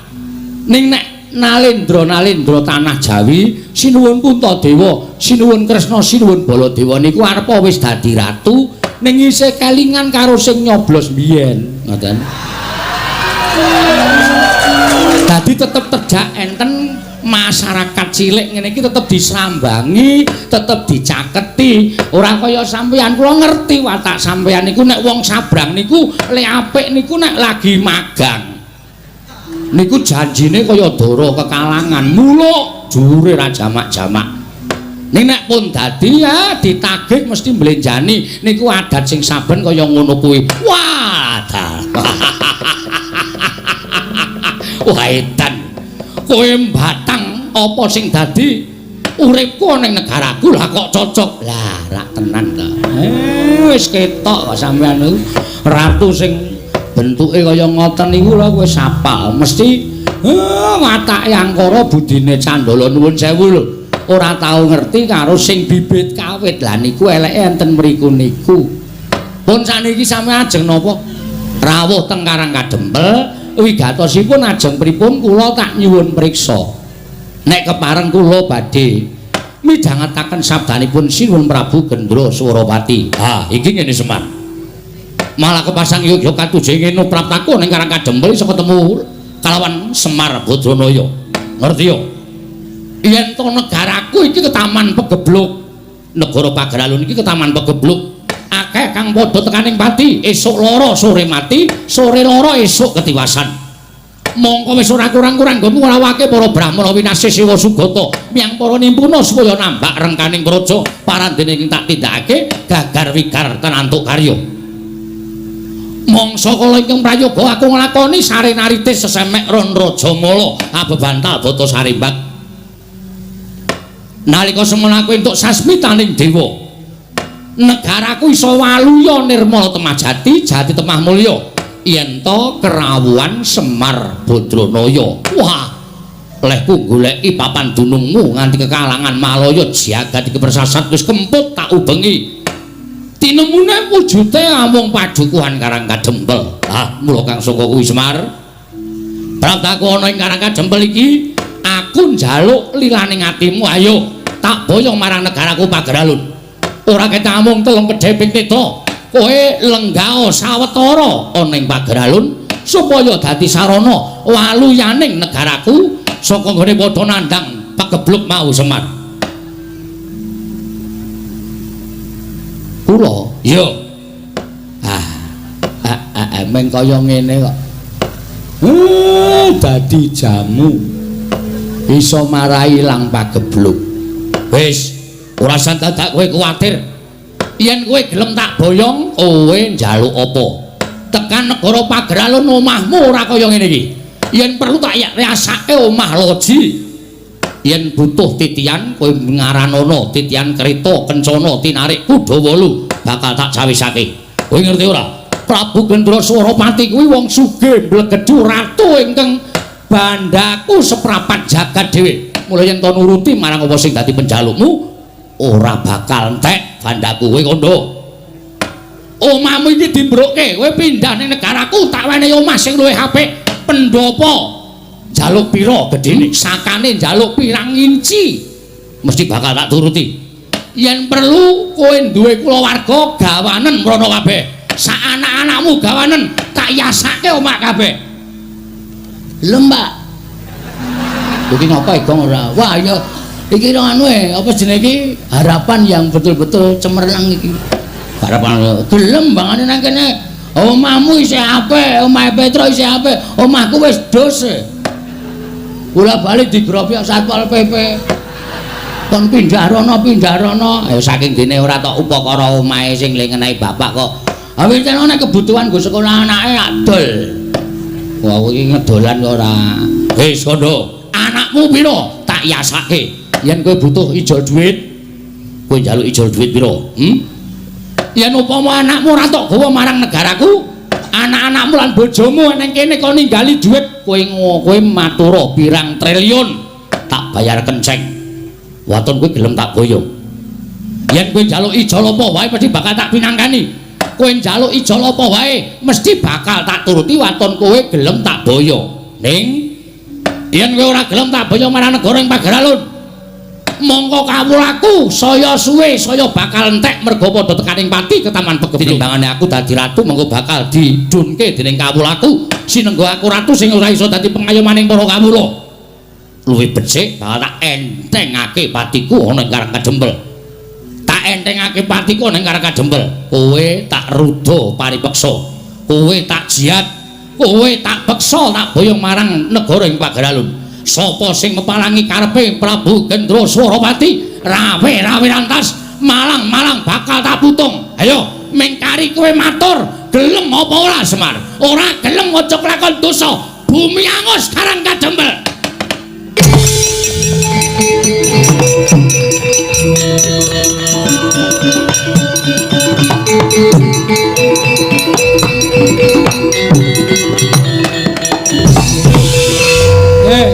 Ning nek Nalendra-nalendra tanah Jawi, Sinuwun Puntadewa, Sinuwun Kresna, Sinuwun Baladewa niku arepa wis dadi ratu ning isih kelingan karo sing nyoblos biyen, ngoten. Dadi tetep terjak enten masyarakat cilik ngene iki tetep disrambangi, tetep dicaketi. Ora kaya sampeyan, kula ngerti watak sampeyan niku nek wong sabrang niku le apik niku nek lagi magang. Niku janjine kaya dara kekalangan, muluk jure ra jamak-jamak. Ning nek pun dadi ya ditagih mesti mblenjani. Niku adat sing saben kaya ngono kuwi. Wah, wah edan. Kowe mbatang apa sing dadi uripku ning negaraku lah kok cocok. Lah rak tenan to. Wis ketok kok sampean niku ratu sing bentuke kaya ngoten niku lho kowe sapal mesti watake angkara budine candala nuwun sewu lho. Ora tau ngerti karo sing bibit kawit. Lah niku eleke enten mriku niku. Pun saniki sampeyan ajeng napa? Rawuh teng Karang Kadempel wigatosipun ajeng pripun kula tak nyuwun priksa. Nek kepareng kula badhe Midhangetaken sabdanipun Sinuwun Prabu Gendra Swarapati. Ha, iki ngene Semar. Malah kepasang yoga katuje ngene praptaku ning Karang Kadempel iso ketemu kalawan Semar Badranaya. Ngerti yo? Yen to negaraku iki ketaman pegebluk. Negara Pageralun iki ketaman pegebluk. Akeh kang padha tekaning pati, esuk lara sore mati, sore lara esuk ketiwasan. Mongko wis ora kurang-kurang nggonmu ngrawake para brahmana winasih Siwa Sugata miyang para nimpuna supaya nambak rengkaning praja parandene ing tak tindakake gagar wigar tenantuk karya. Mangsa kala ingkang prayoga aku nglakoni sarenaritis sesemek ron Rajamala abebantal bata sarimbak. Nalika semono aku entuk sasmitaning dewa, negaraku iso waluya nirmala temah jati, jati temah mulya. Yen to kerawuhan Semar Badranaya. Wah, lehku goleki papan dunungmu nganti kekalangan Malaya jagat iki persasat wis kemput tak ubengi. Tinemune wujute amung padukuhan Karang Kadempel. Ah, mula kang saka kuwi Semar. Praptaku ana ing Karang Kadempel iki, aku njaluk lilaning atimu, ayo tak boyong marang negaraku Pageralun. Ora ketok amung telung kedheping teta. Kowe lenggao sawetara ana ing Pageralun supaya dadi sarana waluyaning negaraku saka nggone padha nandhang pagebluk mau Semar. Kula? Iya. Ah, meng kaya ngene kok. Dadi jamu. Iso marai ilang pagebluk. Wis, ora usah dadak kowe kuwatir. Yen kowe gelem tak boyong, kowe njaluk apa? Tekan negara Pageralun omahmu ora kaya ngene iki. Yen perlu tak riasake omah loji. Yen butuh titian kowe ngaranono titian kereta kencana tinarik kuda wolu bakal tak cawisake. Kowe ngerti ora? Prabu Gendra Swarapati kuwi wong sugih mblegedhu ratu ingkang bandaku seprapat jagat dhewe. Mula yen to nuruti marang apa sing dadi penjalukmu ora bakal entek bandaku. Kowe kandha omahmu iki dimbrukke, kowe pindah ning negaraku tak wenehi omah sing luwih apik. Pendopo njaluk pira gedene, sakane njaluk pirang inci mesti bakal tak turuti. Yen perlu kowe duwe kulawarga gawanen mrono kabeh, sak anak-anakmu gawanen tak yasake omah kabeh. Lho Mbak, iki ngapa igong ora? Wah iya, iki anu apa jenenge iki harapan yang betul-betul cemerlang iki. Harapan gelem bangane nang kene. Omahmu isih apik, omahe Petro isih apik, omahku wis dos. Kula bali digrobok Satpol PP. Kon pindah rono, pindah rono. Ayo saking dene ora tok upakara omahe sing le ngenehi bapak kok. Awit nek kebutuhan nggo sekolah anake adol. Wah iki ngedolan kok ora. Wis kandha, anakmu pira tak yasake. Yen kowe butuh ijol duit, kowe njaluk ijol duit pira? Yen upama anakmu ora tok gawa marang negaraku, anak-anakmu lan bojomu nang kene kon ninggali duit, kowe kowe matura pirang triliun tak bayar kenceng. Waton kowe gelem tak boyong. Yen kowe njaluk ijol apa wae mesti bakal tak pinangkani. Kowe njaluk ijol apa wae mesti bakal tak turuti, waton kowe gelem tak boyong. Ning yen kowe ora gelem tak boyong marang negara ing Pageralun, mongko kawulaku saya suwe saya bakal entek mergo padha tekaning pati ketaman pegebluk. Timbangane aku dadi ratu mongko bakal didunke dening kawulaku. Sinenggo aku ratu sing ora iso dadi pengayomaning para kawula. Luwih becik bakal tak entengake patiku ana ing Karang Kadempel. Tak entengake patiku ana ing Karang Kadempel. Kowe tak ruda paripeksa. Kowe tak jiat, kowe tak peksa tak boyong marang negara ing Pageralun. Sapa sing mepalangi karepe Prabu Gendra Swarapati, rawe-rawe lantas malang-malang bakal tak putung. Ayo mengkari kowe matur, gelem apa ora Semar? Ora gelem aja kelakon dosa. Bumi angus Karang Kadempel.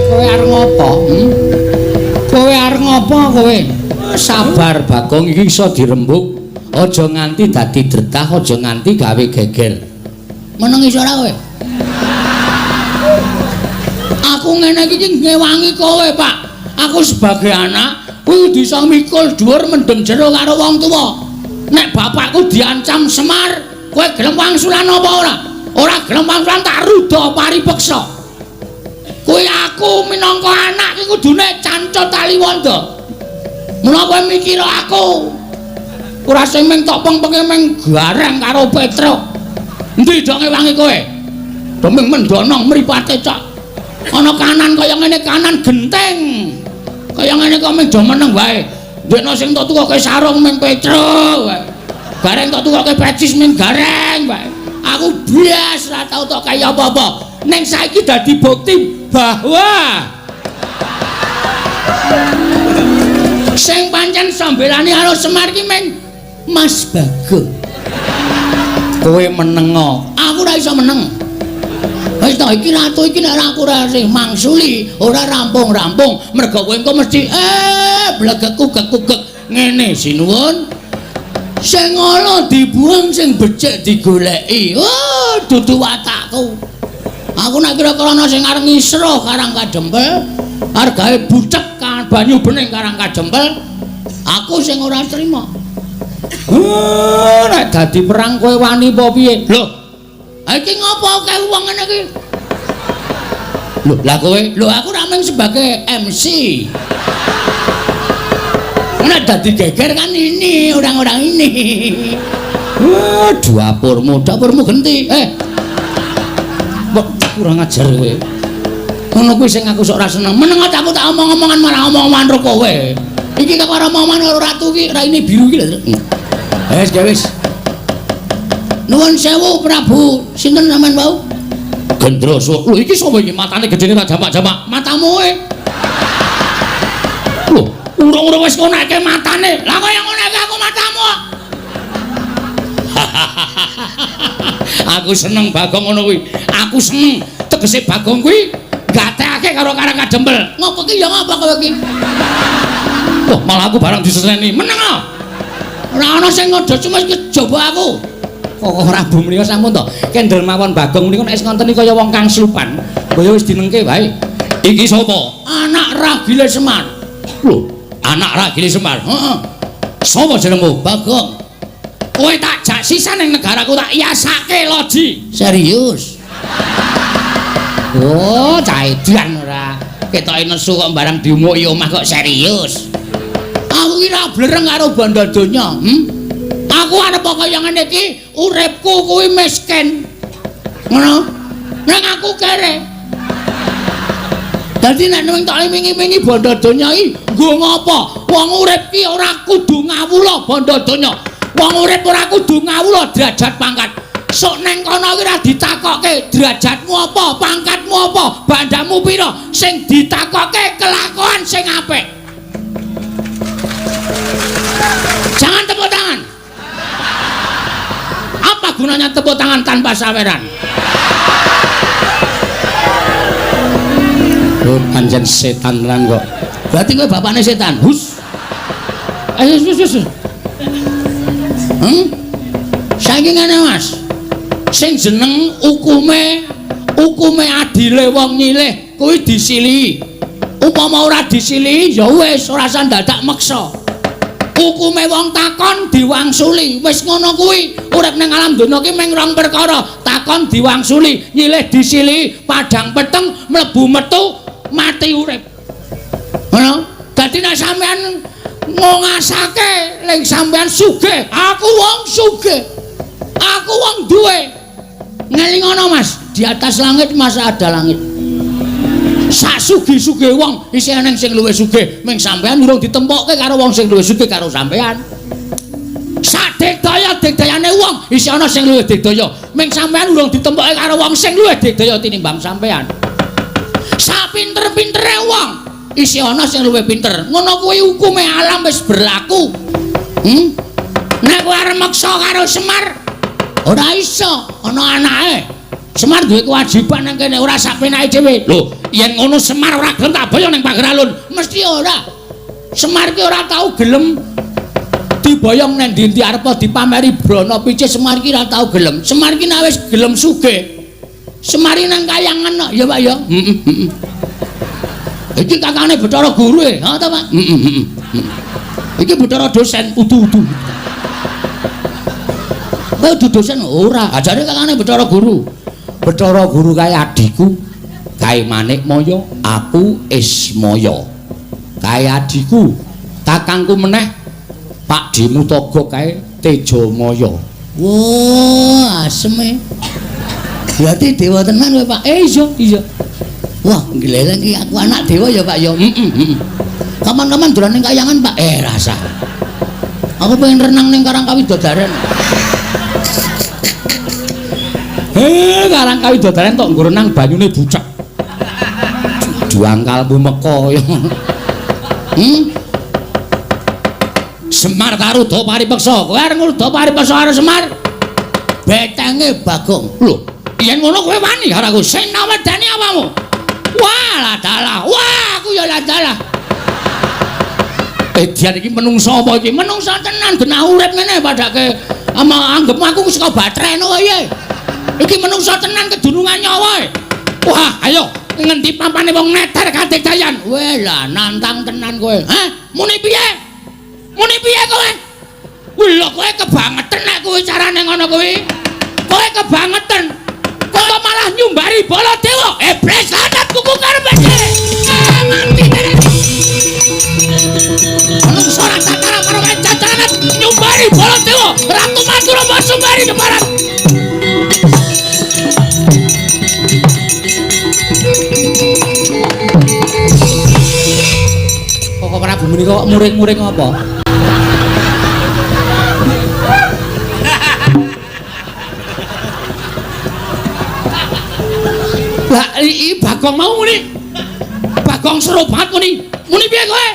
Kowe arep ngopo? Kowe arep ngopo kowe? Sabar Bagong, iki iso dirembug. Aja nganti dadi dretah, aja nganti gawe geger. Meneng iso ora kowe? Aku ngene iki ngewangi kowe, Pak. Aku sebagai anak Kuwi kudu iso mikul dhuwur mendem jero karo wong tuwa. Nek bapakku diancam Semar, kowe gelem wangsulan apa ora? Ora gelem wangsulan tak ruda paripeksa. Kuwi aku minangka anak iki kudune cancut taliwonda. Mula kowe mikir aku ora sing ming tok pengpenge ming gareng karo Petruk. Endi dong ngewangi kowe? Deming mendonong mripate cok. Ana kanan kaya ngene kanan genteng. Kaya ngene kok ming do meneng wae. Ndekno sing tok tukoke sarung ming Petruk wae. Gareng tok tukoke pecis ming gareng wae. Aku bias ora tau tok kaya apa-apa. Ning saiki dadi bukti bahwa sing pancen sambelani karo Semar ki ming Mas Bagong. Kowe menengo, aku ora iso meneng. Wis to iki ratu iki nek aku ora sing mangsuli, ora rampung-rampung, mergo kowe engko mesti blegekku gekugek ngene sinuwun. Sing ala dibuang, sing becik digoleki. Oh, dudu watakku. Aku nek kira-kira ana sing arep ngisruh Karang Kadempel, argae bucek banyu bening Karang Kadempel, aku sing ora trima. Nek dadi perang kowe wani apa piye? Lho, iki ngopo akeh wong ngene iki? Lho, lah kowe? Lho, aku ra mung sebagai MC. Nek dadi geger kan ini orang-orang ini. Dapurmu, dapurmu genti. Kurang ajar kowe. Ngono kuwi sing aku sok ora seneng. Meneng aku tak omong-omongan malah omong-omongan karo kowe. Iki kok ora omongan karo ratu iki, raine biru iki lho. Wis, wis. Nuwun sewu Prabu, sinten sampean wau? Gendroso. Lho iki sapa iki matane gedene tak jamak-jamak? Matamu e. Lho, urung-urung wis ngonekke matane. Lah kaya ngonekke aku matamu. Aku seneng Bagong ngono kuwi. Aku seneng tegese Bagong kuwi gatekake karo Karang Kadempel. Ngopo ki ya ngapa kowe iki? Wah, malah aku barang diseneni. Meneng ah. Ora ana sing ngodo cuma kejaba aku. Kok ora bu menika sampun to. Kendel mawon Bagong menika nek wis ngonten kaya wong kang slupan. Kaya wis dinengke wae. Iki sapa? Anak ragile Semar. Lho, anak ragile Semar. Heeh. Sapa jenengmu? Bagong. Kowe tak jak sisan ning negaraku tak yasake loji. Serius? Oh, cah edan ora. Ketoke nesu kok barang diumuki omah kok serius. Aku ki ra blereng karo bondo donya, Aku arep kaya ngene iki, uripku kuwi miskin. Ngono? Ning aku kere. Dadi nek ning tok wingi-wingi bondo donya iki nggo ngopo? Wong urip ki ora kudu ngawula bondo donya. Wong urip ora kudu ngawula derajat pangkat. Sok neng kono ki ora ditakokke derajatmu apa, pangkatmu apa, bandamu pira, sing ditakokke kelakuan sing apik. Jangan tepuk tangan. Apa gunanya tepuk tangan tanpa saweran? Oh, pancen setan lan kok. Berarti kowe bapakne setan. Hus. Ayo wis wis. Saiki ngene Mas. Sing jeneng hukume adile wong nyilih kuwi disilihi. Upama ora disilihi ya wis ora usah dadak meksa. Hukume wong takon diwangsuli. Wis ngono kuwi. Urip ning alam donya ki mung rong perkara, takon diwangsuli, nyilih disilihi, padhang peteng mlebu metu mati urip. Ngono? Dadi nek sampean ngongasake ling sampean sugih, aku wong sugih. Aku wong duwe. Ngelingono Mas, di atas langit masa ada langit. Sak sugih-sugih wong isih eneng sing luwih sugih, ming sampean urung ditempokke karo wong sing luwih sugih karo sampean. Sak digdaya-digdayane wong isih ana sing luwih digdaya, ming sampean urung ditempokke karo wong sing luwih digdaya tinimbang sampean. Sak pinter-pintere wong isih ana sing luwih pinter. Ngono kuwi hukume alam wis berlaku. Nek kowe arep meksa karo Semar ora iso, ana anake. Semar duwe kewajiban nang kene ora sak penake dhewe. Lho, yen ngono Semar ora gelem tak boyong ning pager alun. Mesti ora. Semar ki ora tau gelem diboyong nang ndi-ndi arep dipameri brana picis Semar ki ora tau gelem. Semar ki nek wis gelem sugih. Semar nang kayangan kok ya Pak ya. Heeh, heeh. Iki kakane Bathara Guru e, ha ta, Pak? Heeh, heeh. Iki Bathara dosen udu-udu. Kowe udu dosen ora? Ajare kakane Bathara Guru. Bathara Guru kae adhiku, kae Manikmaya, aku Ismaya. Kae adhiku, kakangku meneh Pak Dimutaga kae Tejamaya. Wah, aseme. Berarti dewa tenan kowe, Pak. Iya, iya. Wah, ngleleng iki aku anak dewa ya, Pak ya. Heeh, heeh. Kapan-kapan dolan ning kayangan, Pak. Rasa. Aku pengen renang ning Karang Kawidodaren. Karang Kawidodaren tok nggo renang banyune bucek. Juangkalmu meka ya. Semar Taruda paripeksa. Kowe arep ngruda paripeksa karo Semar? Betenge Bagong. Lho, yen ngono kowe wani karo aku. Sing nawedani awakmu. Wah, lah dalah. Wah, aku ya lah dalah. Edian iki menungso apa iki? Menungso tenan genah urip ngene padake ama anggep aku saka batreno piye. Iki menungso tenan kedunungan nyawa e. Wah, ayo ngendi pampane wong neter kadedayan. Weh lah nantang tenan kowe. Hah? Muni piye? Muni piye kowe? Lho kowe kebangetan nek kuwi carane ngono kuwi. Kowe kebangetan. Kok malah nyumbari Baladewa. Iblis lanat kuku karepe dhewe. Mati dhewe. Menungso ora tatara karo cacaran nyumbari Baladewa. Ratu Madura mbok sumbari keparat. Kok Prabu menika kok muring-muring apa? Lah iki Bagong mau muni. Bagong seru banget muni. Muni piye kowe?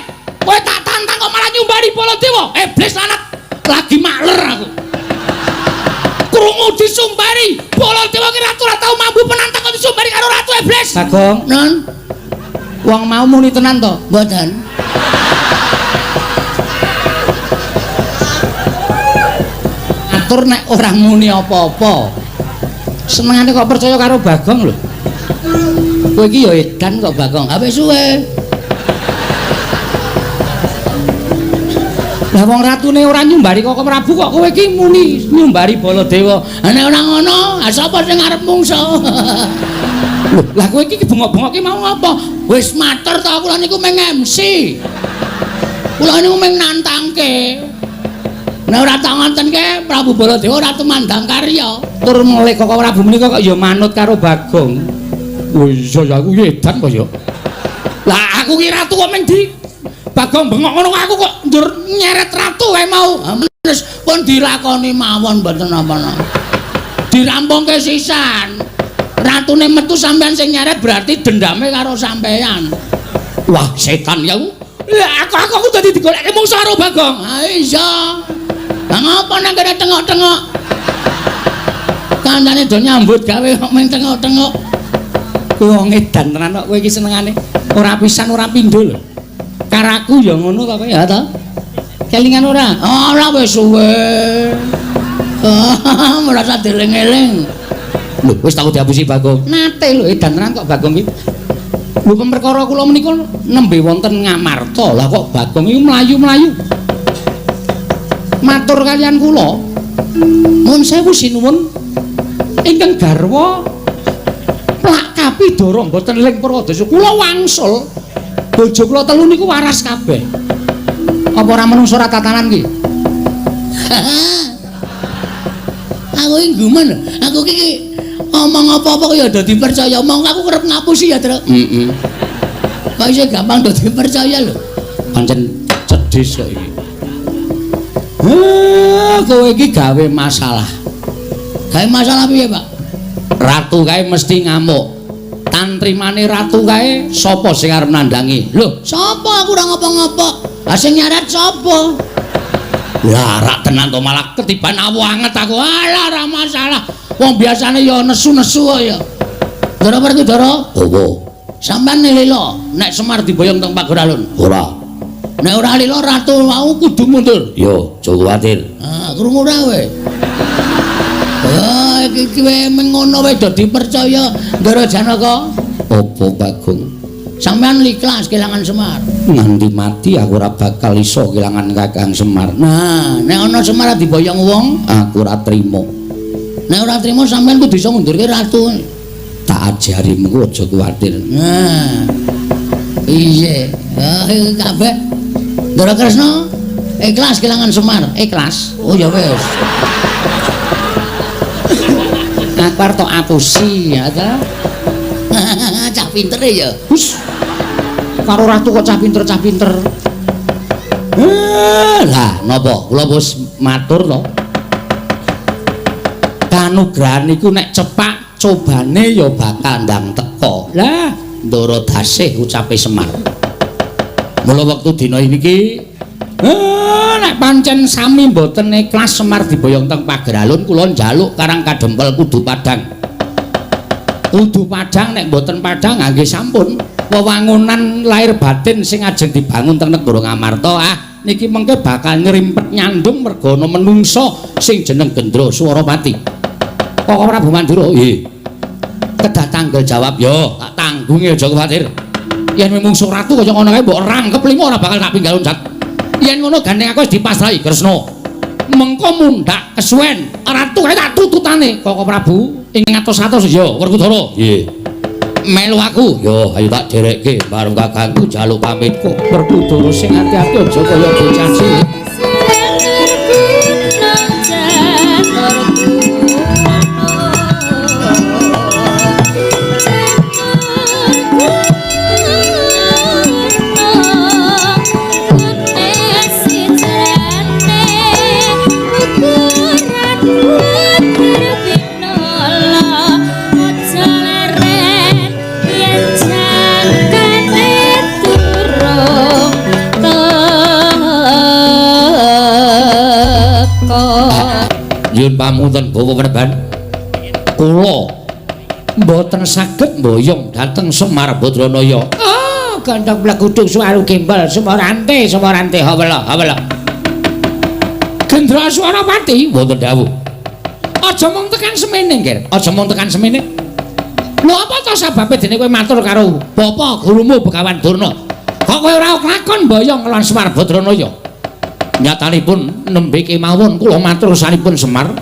Kowe tak tantang kok malah nyumbari Baladewa. Iblis lanat. Lagi makler aku. Krungu disumbari Baladewa ki ratu ora tau mambu penantang kok disumbari karo ratu iblis. Bagong, non. Wong mau muni tenan to? Mboten. Atur nek ora muni apa-apa. Senengane kok percaya karo Bagong lho. Kowe iki ya edan kok Bagong. Ha wis suwe. Lah wong ratune ora nyumbari Koko Prabu kok kowe iki muni nyumbari Baladewa. Ha nek ora ngono, ha sapa sing arep mungso? Lho, lah kowe iki bengok-bengok ki mau apa? Wis matur to kula niku mung MC. Kula niku mung nantangke. Nek ora tak ngontenke Prabu Baladewa ora tumandang karya. Tur mulih Koko Prabu menika kok ya manut karo Bagong. Oh iya ya aku edan kok ya. Lah aku ki ratu kok mung di Bagong bengok ngono aku kok njur nyeret ratu kae mau. Wis pun dilakoni mawon mboten napa-napa. Dirampungke sisan. Ratune metu sampean sing nyeret berarti dendame karo sampean. Wah, setan ya aku. Lah aku dadi digoleki mungsuh karo Bagong. Ha iya. Lah ngapa nang kene tengok-tengok? Kancane do nyambut gawe kok mung tengok-tengok. Kowe wong edan tenan kok kowe iki senengane ora pisan ora pindho lho. Karaku ya ngono to kowe ya to? Kelingan ora? Ora wis suwe. Merasa dieling-eling. Lho wis tau diapusi Bagong. Nate lho edan tenan kok Bagong iki. Lho perkara kula menika nembe wonten Ngamarta. Lah kok Bagong iki mlayu-mlayu. Matur kalian kula. Nuwun sewu sinuwun ingkang garwa plak kapidara mboten ling Purwadasa. Kula wangsul. Bojo kula telu niku waras kabeh. Apa ora menungso ora tatanan ki? Aku iki gumun. Aku iki omong apa-apa kok ya dadi percaya. Omong aku kerep ngapusi ya, Truk. Heeh. Kok isih gampang dadi percaya lho. Pancen cedhis kok iki. Kowe iki gawe masalah. Gawe masalah piye, Pak? Ratu kae mesti ngamuk. Tantrimane ratu kae sapa sing arep nandhangi? Lho, sapa aku ora ngopo-ngopo. Lah sing nyaret sapa? Lah rak tenan to malah ketiban awu anget aku. Alah ora masalah. Wong biasane ya nesu-nesu kok ya. Ndara Werkudara? Opo? Sampeyan lila nek Semar diboyong teng Pageralun? Ora. Nek ora lila ratu mau kudu mundur. Yo, aja kuwatir. Ah, krungu ora kowe? Ah, iki kowe mengono wae dadi percaya Ndara Janaka. Apa Bagong? Sampeyan ikhlas kelangan Semar. Nganti mati aku ora bakal iso kelangan Kakang Semar. Nah, nek ana Semar diboyong wong, aku ora trimo. Nek ora trimo sampeyan kudu iso ngundurke ratu. Tak ajari mengko aja kuwatir. Nah. Iya, kabeh. Ndara Kresna ikhlas kelangan Semar, ikhlas. Oh ya wis. Aku arep tok apusi ya ta. Cah pinter ya. Hus. Karo ratu kok cah pinter, cah pinter. Lah napa? Kula wis matur to. Kanugrahan iku nek cepak cobane ya bakal ndang teka. Lah, Ndara Dasih ucape Semar. Mula wektu dina iki nek pancen sami mboten ikhlas Semar diboyong teng Pageralun, kula njaluk Karang Kadempel kudu padhang. Kudu padhang, nek mboten padhang nggih sampun. Wewangunan lahir batin sing ajeng dibangun teng negara Ngamarta, ah niki mengke bakal nyrimpet nyandung merga ana menungsa sing jeneng Gendra Swarapati. Koko Prabu Mandura, nggih. Kedah tanggel jawab yo, tak tanggungi aja kuwatir. Yen mungsuh ratu kaya ngono kae mbok rangkep lima ora bakal tak pinggal loncat. Yen ngono gandeng aku wis dipasrahi Kresna. Mengko mundhak kesuwen, ratu kae tak tututane Koko Prabu ing atos-atos ya Werkudara. Nggih. Melu aku. Yo, ayo tak derekke bareng kakangku njaluk pamit kok. Werkudara sing ati-ati aja kaya bocah cilik. Nyuwun pamunten Bapak Peneban, kula mboten saged mboyong dhateng Semar Badranaya. Oh, gandhong blegudung suwaru gembel sumarante sumarante hawela hawela. Gendra Swarapati wonten dawuh. Aja mung tekan semene, Ngger. Aja mung tekan semene. Lho apa to sababe dene kowe matur karo bapa gurumu Begawan Durna? Kok kowe ora kelakon mboyong lan Semar Badranaya? Nyatanipun nembe kemawon kula matur sanipun Semar.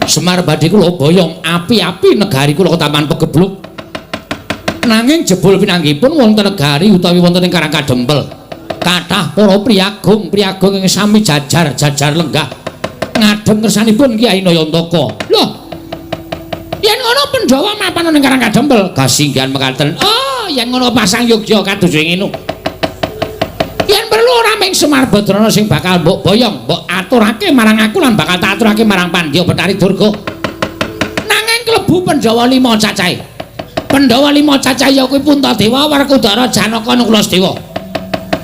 Semar badhe kula boyong api-api negari kula Ketaman Pegebluk. Nanging jebul pinanggihipun wonten negari utawi wonten ing Karang Kadempel. Kathah para priyagung, priyagung ing sami jajar-jajar lenggah ngadhep ngersanipun Kyai Nayantaka. Lho. Yen ngono Pandhawa mapan ning Karang Kadempel, kasinggihan mekaten. Oh, yen ngono pasang yogya kados ngene. Yen perlu ora mung Semar Badrana sing bakal mbok boyong, mbok aturake marang aku lan bakal tak aturake marang Pandya Betari Durga. Nanging klebu Pandhawa 5 cacahe. Pandhawa 5 cacahe ya kuwi Puntadewa, Werkudara, Janaka, Nakula, Sadewa.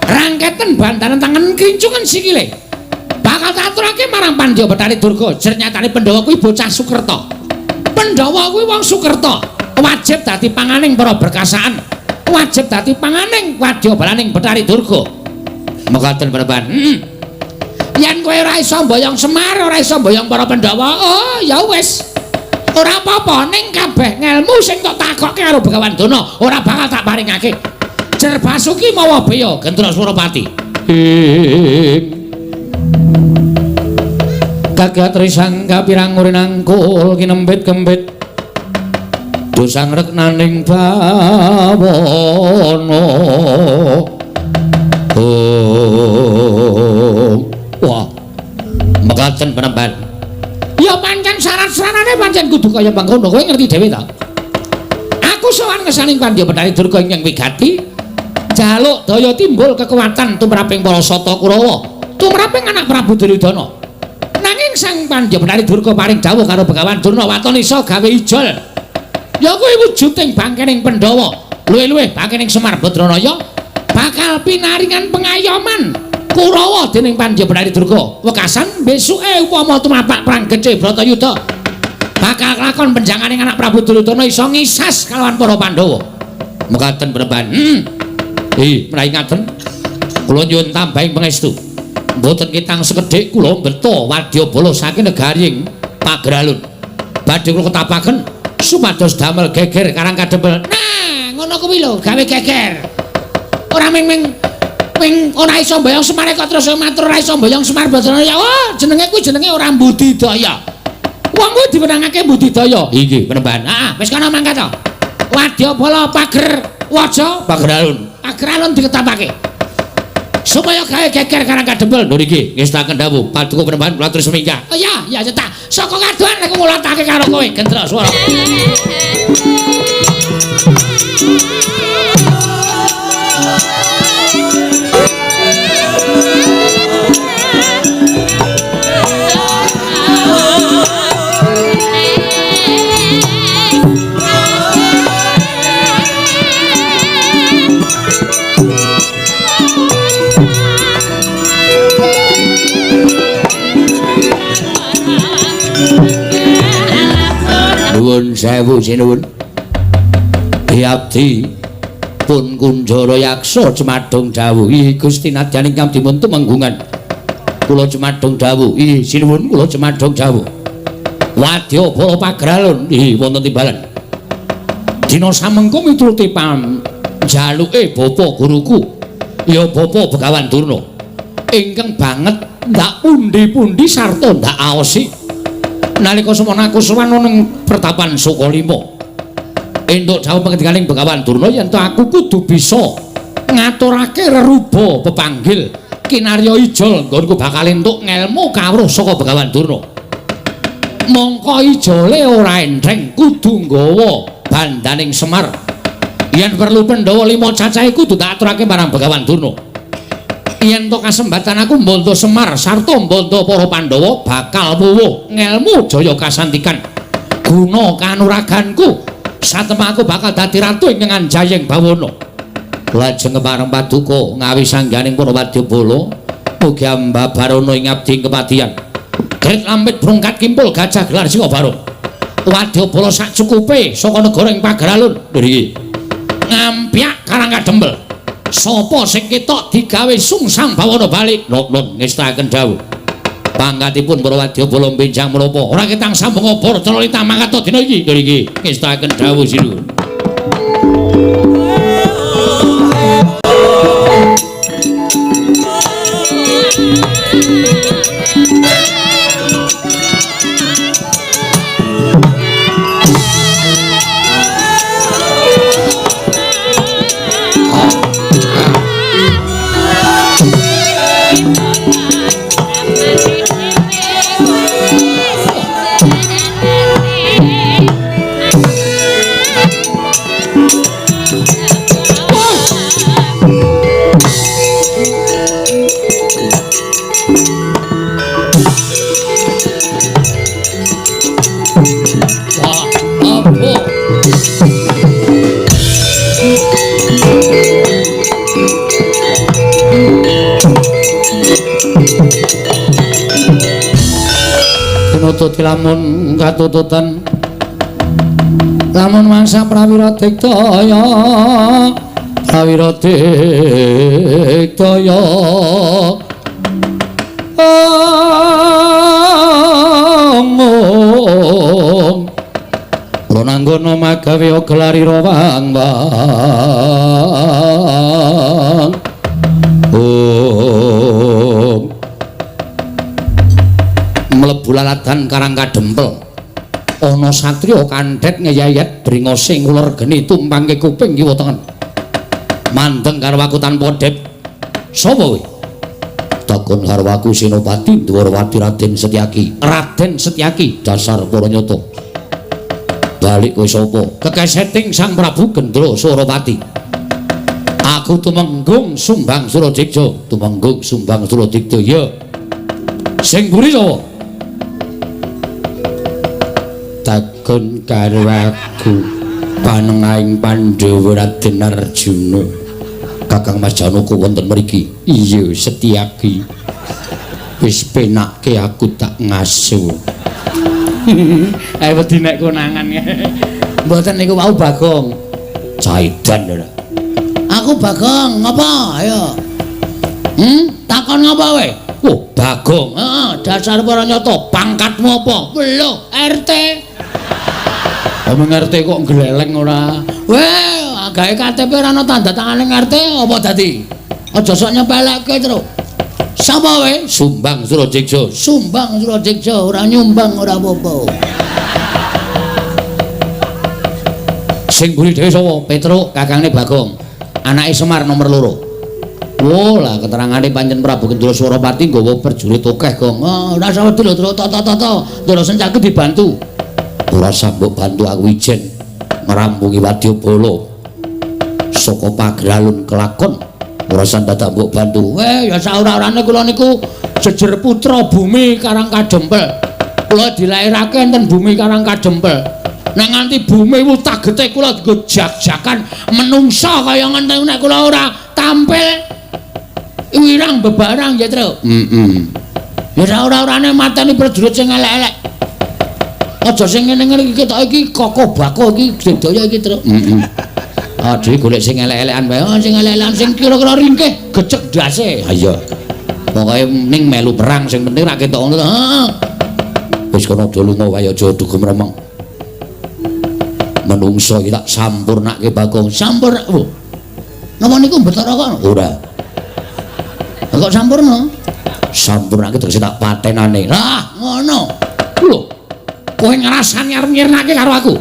Rangketen bantaran tangan kincungan sikile. Bakal tak aturake marang Pandya Betari Durga. Jernyatane Pandhawa kuwi bocah Sukerta. Pandhawa kuwi wong Sukerta, wajib dadi panganing para berkasaan, wajib dadi panganing wadyabalaning Betari Durga. Mekaten Peneban. Yen kowe ora iso mboyong Semar, ora iso mboyong para Pandhawa, oh ya wis. Ora apa-apa, ning kabeh ngelmu sing tok takokke karo Begawan Durna ora bakal tak paringake. Jer Basuki mawa beya Gendra Surapati. Kagat risang kapirang urinangkul kinembit-kembit dosang reknaning bawana. Oh, wah, mekaten Penemban. Ya pancen syarat-syaratane pancen kudu kaya mangkono, kowe ngerti dhewe ta? Aku sowan ngesaning Pandya Betari Durga ingkang wigati, jaluk daya timbul kekuatan tumraping para Sata Kurawa, tumraping anak Prabu Duryudana. Nanging Sang Pandya Betari Durga paring dawuh karo Begawan Durna waton iso gawe ijol. Ya kuwi wujuding bangkening Pandhawa, luwih-luwih bangkening Semar Badranaya bakal pinaringan pengayoman Kurawa dening Pandya Betari Durga. Wekasan besuke upama tumapak perang gedhe Bratayuda bakal kelakon penjanganing anak Prabu Duryudana iso ngisas kalawan para Pandhawa. Mekaten Penemban. Menawi ngaten kula nyuwun tambahing pangestu. Mboten kitang sekedhik kula mbeta wadyabala saking negari ing Pageralun. Badhe kula ketapaken supados damel geger Karang Kadempel. Nah, ngono kuwi lho, gawe geger. Ora ming ora iso mboyong Semar kok terus matur ora iso mboyong Semar Badrana. Oh, jenenge kuwi jenenge ora budidaya. Wong kuwi diwenangake budidaya. Inggih, Panembahan. Heeh, wis kono mangkat to. Wadyabala pager waja pager alun. Pager alun diketapake. Supaya gawe geger Karang Kadempel. Lho niki ngestaken dawuh paduka Panembahan kula terus minggah. Oh iya, ya cetak. Saka kadohan nek ngulatake karo kowe gendra swara. Nuwun sewu sinuwun. Abdi pun Kunjara Yaksa jemadung dawuh. Gusti nadyan ingkang dipun tumenggungan. Kula jemadung dawuh. Sinuwun kula jemadung dawuh. Wadyabala pagralun wonten timbalan. Dina samengko mituruti panjaluke bapa guruku ya Bapa Begawan Durna ingkang banget ndak pundi-pundi sarta ndak aosi. Nalika semana aku sowan ning pertapan Sukalima. Entuk dawuh pangendikaning Begawan Durna yen to aku kudu bisa ngaturake reruba pepanggil kinarya ijol nggonku bakal entuk ngelmu kawruh saka Begawan Durna. Mongko ijole ora entheng kudu nggawa bandaning Semar. Yen perlu Pandhawa 5 cacahe kudu tak aturake marang Begawan Durna. Yen to kasembatan aku mbondo Semar sarta mbondo para Pandhawa bakal wuwuh ngelmu jaya kasantikan guna kanuraganku satemah aku bakal dadi ratu ing Anjayeng Bawana. Lajeng kepareng paduka ngawi sangganing para wadyabala mugi ambabarana ing abdi kepatihan. Grit lampit brongkat kimpul gajah gelar singa barung. Wadyabala sak cukupe saka negara ing Pageralun ngriki ngampyak Karang Kadempel. Sapa sing ketok digawe sungsang bawana balik? Nun ngestaken dawuh. Pangkatipun para wadyabala benjang menapa? Ora ketang sambung obor cara mangkat dina iki. Ngriki ngestaken dawuh sinuwun. Tinututi lamun katututan lamun mangsa prawira diktaya prawira diktaya omong prananggana magawe gelarira wang wang om mlebu laladan Karang Kadempel ana satriya kandhet ngeyayet bringose nguler geni tumpangke kuping kiwa tengen mandeng karo aku tanpa dep. Sapa kowe? Takon karo aku Senopati Dwarawati Raden Setyaki. Raden Setyaki dasar para nyata. Balik kowe sapa? Kekeseting Sang Prabu Gendra Surapati. Aku tumenggung Sumbang Suradigja. Tumenggung Sumbang Suradigja. Ya. Sing mburi sapa? Takon karo aku panengahing Pandhawa Raden Arjuna. Kakang Mas Janaka wonten mriki. Iya, Setyaki. Wis penakke aku tak ngaso. Ayo wedi nek konangan. Mboten niku wau Bagong. Caidan ora. Aku Bagong, ngapa? Ayo. Takon ngapa kowe? Oh, Bagong. Heeh, dasar para nyata, pangkatmu apa? Lho, RT. Omong RT kok gleleng ora? Weh, Gawe KTP ora ana tanda tangane RT apa dadi? Aja sok nyepelekke, Truk. Sapa kowe? Sumbang Surajeksa. Sumbang Surajeksa, ora nyumbang ora apa-apa. Sing mburi dhewe sapa? Petruk, kakangne Bagong. Anake Semar nomor 2. Oh, lah keterangane pancen Prabu Kendra Surapati nggawa prajurit akeh, Gong. Oh, ora usah wedi lho, Truk. Tata-tata. Ndara Sencaki dibantu. Ora usah mbok bantu aku ijen ngrampungi wadyabala. Saka pagralun kelakon ora usah dadak mbok bantu. Ya saora-orane kula niku jejer putra bumi Karang Kadempel. Kula dilairake enten bumi Karang Kadempel. Nek nganti bumi wutagete kula nggo jak-jakan menungsa kaya ngene nek kula ora tampil wirang bebarang ya, Truk. Heeh. Ya saora-orane mateni prajurit sing elek-elek. Aja sing ngene-ngene iki ketok iki kokoh bako iki sedaya iki, Truk. Heeh. Ah, dhewe golek sing elek-elekan wae. Oh, sing elek-elekan sing kira-kira ringkih gecek ndase. Ha iya. Pokoke ning melu perang sing penting ra ketok ngono to. Heeh. Wis kono do lunga wae aja dugem remeng. Menungso iki tak sampurnake Bagong. Sampurna. Oh. Napa niku Bathara kok? Ora. Kok sampurna? Sampurnake tegese tak patenane. Lah, ngono. Lho. Kowe ngrasani arep nyirnake karo aku.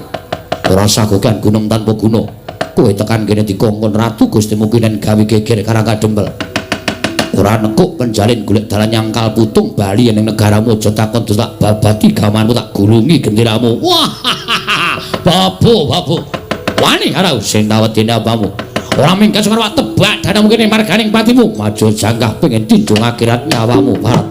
Ora usah gogan gunung tanpa guna. Kowe tekan kene dikongkon Ratu Gusti Mukinen gawe geger Karang Kadempel. Ora nekuk penjalin golek dalan nyangkal putung bali ning negaramu aja takon tak babati gawanmu tak gulungi genderamu. Wah. Babu, babu. Wani karo sing tawedene apamu. Ora minggat karo tebak danamu kene marganing patimu. Maju jangkah pengen tindung akhirat nyawamu, Barat.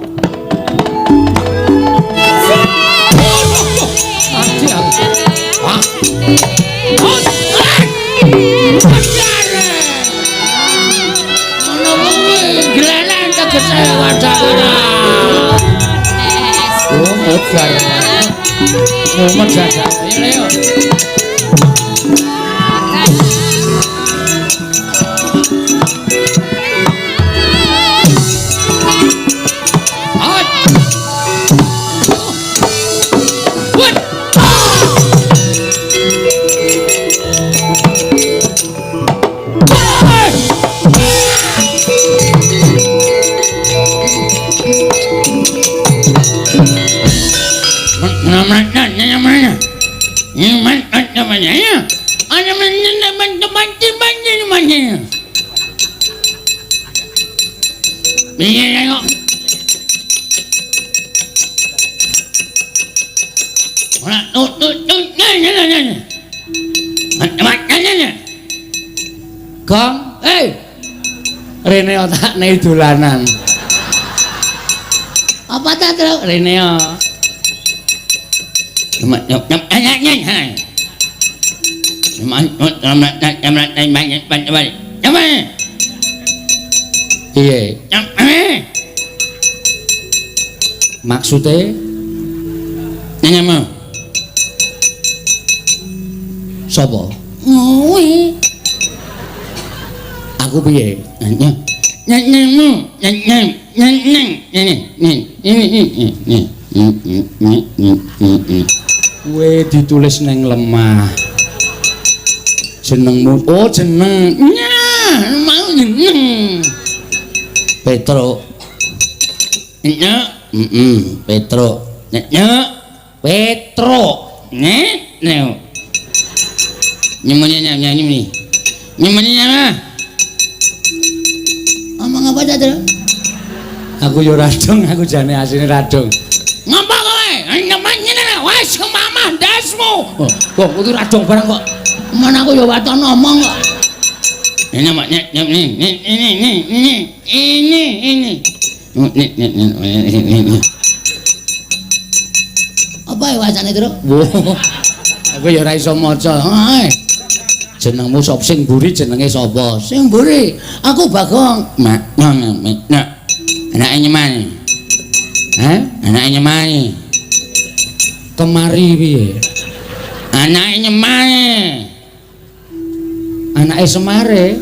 Oh, modal. Mumet jajan. Ayo. Gong, eh, rene otakne dolanan. Apa ta, Truk? Rene yo. Piye? Maksude nyanyama. Sapa? Kuwi. Aku piye? Kowe ditulis neng lemah. Jenengmu, oh jeneng. Nyah, mau jeneng. Petruk. Nyah, heeh, Petruk. Nyah, Petruk. Nyah, nyah. Nyemene nyah nyemene. Nyemene nyah. Omong apa ta, Truk? Aku yo radong, aku jane asline radong. Ngapa kowe? Nyemene wis kemamah ndasmu. Oh, kok kudu radong barang kok. Men aku yo waton ngomong kok. Ini ini ini ini. Apa ya wacane, Truk? Aku ya ora iso maca. Jenengmu sapa? Sing mburi jenenge sapa? Sing mburi aku Bagong. Mak, mak. Anake nyemani. Hah? Anake nyemani. Kemari piye? Anake nyemani. Anake Semare.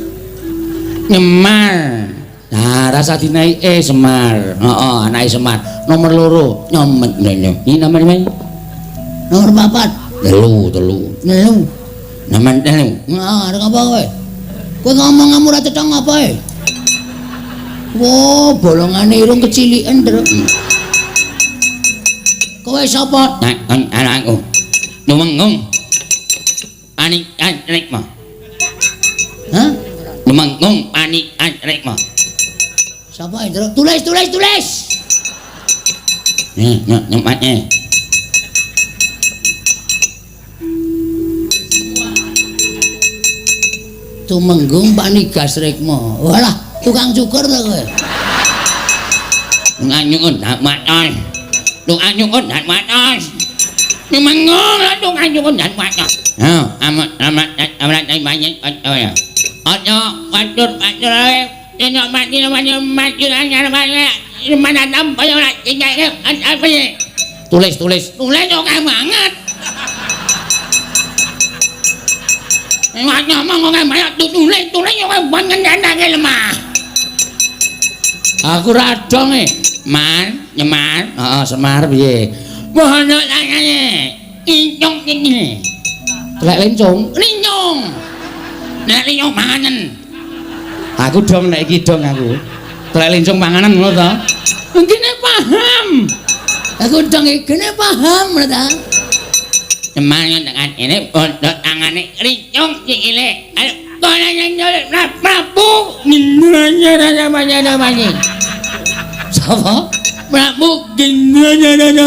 Nyemar. Nah, rasa dinai Semar. Heeh, anake Semar. Nomor 2, nyomet. Ini nomor mana? Nomor 4. Telu, telu. Telu. Naman telu. Nah, arep apa kowe? Kowe ngomong ora cetha ngapa e? Wo, bolongane irung keciliken, Truk. Kowe sapa? Anakku. Tumenggung. Panik Rikma. Hah? Tumenggung Panik Rikma. Sapa, Truk? Tulis, tulis, tulis. Nih, nempatnya. Tumenggung Panigas Rikma. Walah, tukang cukur ta kowe? Tukang cukur ndak matos. Tukang cukur ndak matos. Tumenggung tukang cukur ndak matos. Ha, amat amat amat banyak ya. Aja patur-patur ae. Yen mati mati mati mana tampa ora apa. Tulis, tulis. Tulis kok banget. Nek ngomong kok banyak tulis, tulis kok banget nandake lemah. Aku ra dong e. Mar, nyemar, heeh, Semar piye? Wono tangane. Incung iki. Telek lencung, lincung. Nek lincung panganen. Aku dong nek iki dong aku. Telek lencung panganan ngono to? Ngene paham. Aku dong iki paham lho ta. Semar tekan ini bondo tangane lincung sikile. Ayo kono nyolek Prabu. Nyenyanya. Sapa? Prabu nyenyanya.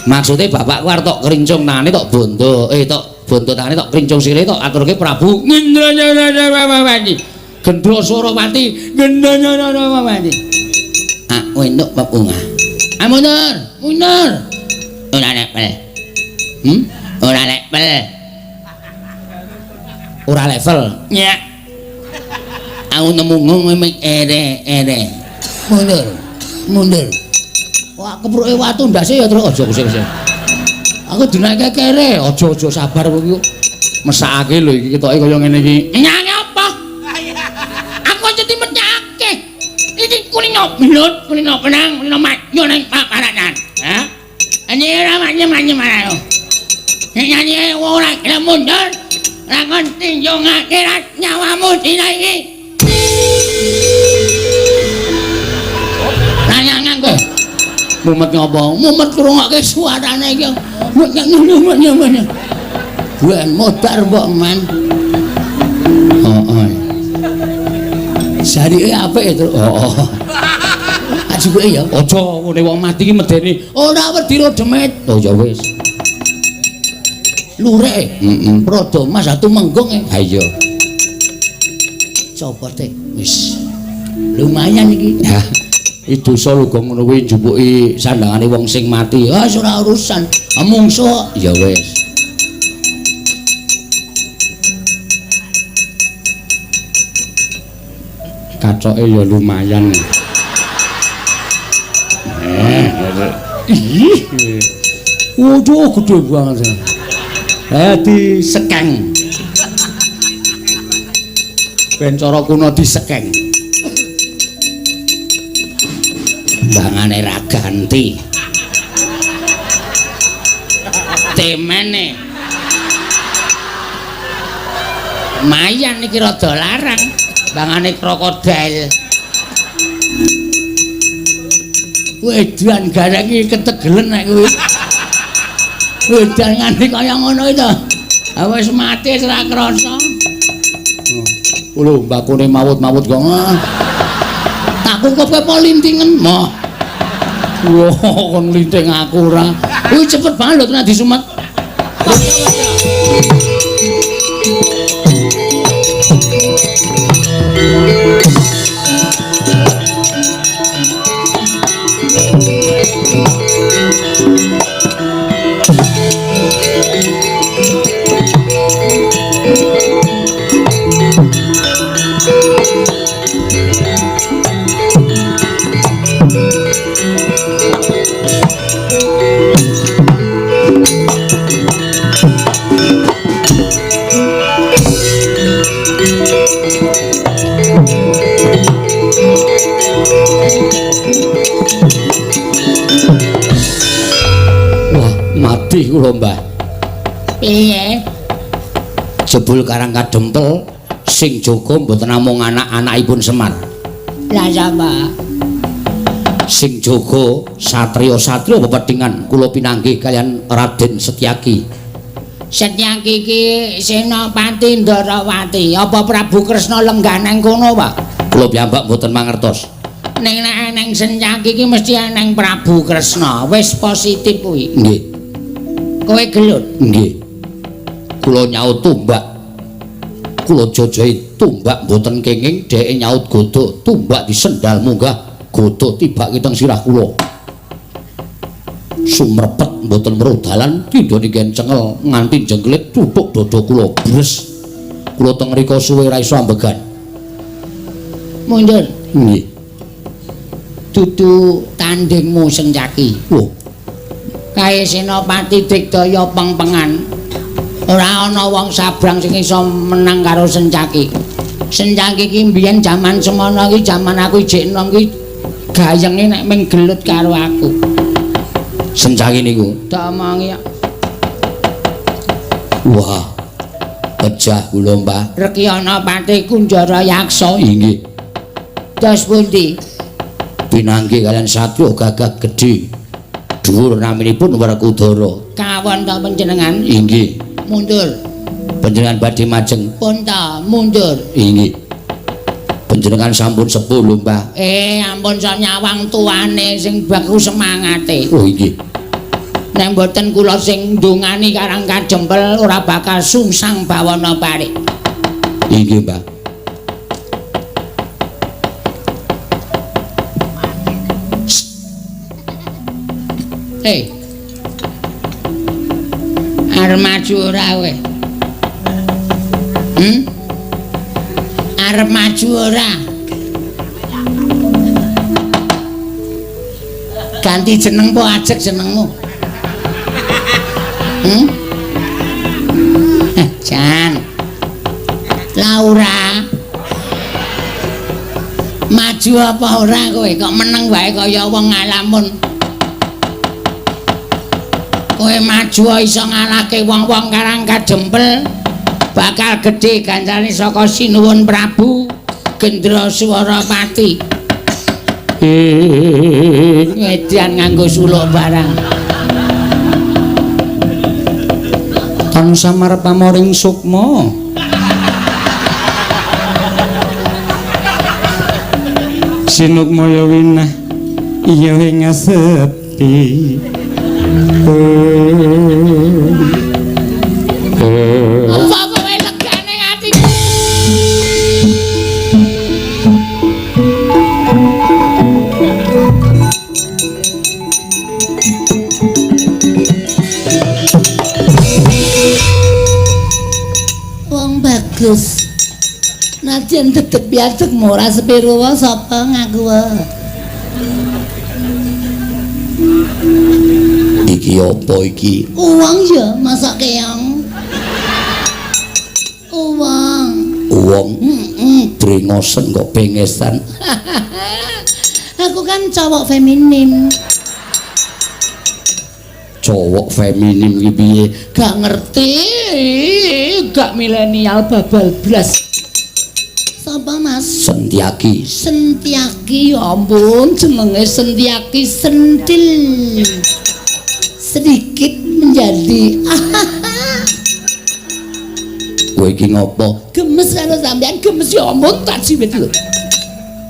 Maksudnya bapakku arep tok krincung tangane tok bondo, tok bondo tangane tok krincung sikile tok aturke Prabu nyenyanya. Gendro Surawati nyenyanya. Aku entuk pepungah. Ah mundur, mundur. Ora level. Ora level. Ora level. Ya. Aku nemu ngomong ere-ere. Mundur. Mundur. Wah, kepruke watu ndase ya terus aja kusik-kusik. Aku dinaike kere, aja-aja sabar kowe iki. Mesakake lho iki ketoke kaya ngene iki. Nyane apa? Aku aja dimecake. Iki kulino belut, kulino benang, kulino matyo nang paparanan. Ha? Ini ora manyem-manyem ae. Nyanyi ora gelem mundur. Ora kon tinjung akhirat nyawamu dina iki. Layangan kowe. Mumet ngopo? Mumet krungokke suarane iki. Mumet. Ben modar mbok men. Heeh. Jarike apik ya, Truk. Heeh. Ajuke ya. Aja ngene wong mati iki medeni. Ora wedi ro demit. Oh ya wis. Lurek. Heeh. Prada Mas Tumenggung e. Ha iya. Copote wis. Lumayan iki. Ha. Iki dosa lho gong ngono kuwi njupuki sandangane wong sing mati. Ah ora urusan. Mungsuh. Ya wis. Kacoke ya lumayan. Ih. Waduh gede banget. Disekeng. Ben cara kuno disekeng. Bangane ra ganti. Temene. Mayan iki rada larang. Bangane krokodil. Wedan gareng iki ketegelen nek kuwi. Wedan ngene kaya ngono iki to. Wis mati ora krasa. Lho mbakune mawut-mawut kok. Tak kukupke po lintingen moh. Wah, kon linting aku ora. Kuwi cepet banget lho tenan disumet. Wah, mati kula, Mbah. Piye? Jebul Karang Kadempel sing jaga mboten namung anak-anakipun Semar. Lah sapa? Sing jaga satriya-satriya pepethingan kula pinanggih kaliyan Raden Setyaki. Setyaki iki Senopati Ndarawati. Apa Prabu Kresna lenggah nang kono, Pak? Kula piyambak mboten mangertos. Ning nek eneng Setyaki iki mesti eneng Prabu Kresna. Wis positif kuwi. Nggih. Kowe gelut? Nggih. Kula nyaut tumbak. Kula jojohi tumbak mboten kenging, dheke nyaut godhog, tumbak disendal munggah, godhog tibake teng sirah kula. Sumrepet mboten weruh dalan, tindha ninggen cengel nganti jengklit tutuk dada kula bres. Kula teng mriku suwe ra iso ambegan. Mundur. Nggih. Dudu tandingmu Sencaki. Lho. Kae Senopati Digdaya pengpengan. Ora ana wong sabrang sing iso menang karo Sencaki. Sencaki iki mbiyen jaman semono iki jaman aku ijek enom iki gayenge nek ming gelut karo aku. Sencaki niku tak omongi. Wah. Pejah kula, Mbah. Rekyana Pati Kunjara Yaksa. Inggih. Dos pundi? Pinanggih kaliyan satriya gagah gedhe. Dhuwur naminipun Werkudara. Kawon ta panjenengan? Inggih. Mundur. Panjenengan badhe majeng. Pun ta, mundur. Inggih. Panjenengan sampun sepuh lho, Mbah. Ampun sok nyawang tuane sing baku semangate. Oh, inggih. Nek mboten kula sing ndongani Karang Kadempel ora bakal sungsang bawana parik. Inggih, Mbah. Arep maju ora kowe? Arep maju ora? Ganti jeneng po ajeg jenengmu? Jan. Laura. Maju apa ora kowe? Kok meneng wae kaya wong ngalamun. Kowe maju iso ngalahke wong-wong Karang Kadempel. Bakal gedhe gancane saka Sinuwun Prabu Gendra Swarapati. Ngedian nganggo suluk barang. Tan samar pamoring sukma. Sinukmaya winah iya ing sepi. Apa kowe legane atiku? Wong bagus. Najan tetep biadeg ora sepiro sapa ngaku. Iki apa iki? Uang ya, masak keong. Uang. Uang. Drengosen kok pengesan. Aku kan cowok feminim. Cowok feminim iki piye? Gak ngerti, gak milenial babal blas. Sapa Mas? Sentiaki. Sentiaki, ya ampun, jenenge Sentiaki sentil. Sedikit menjadi. Kowe iki ngopo? Gemes karo sampean, gemes ya ampun tak jiwit lho.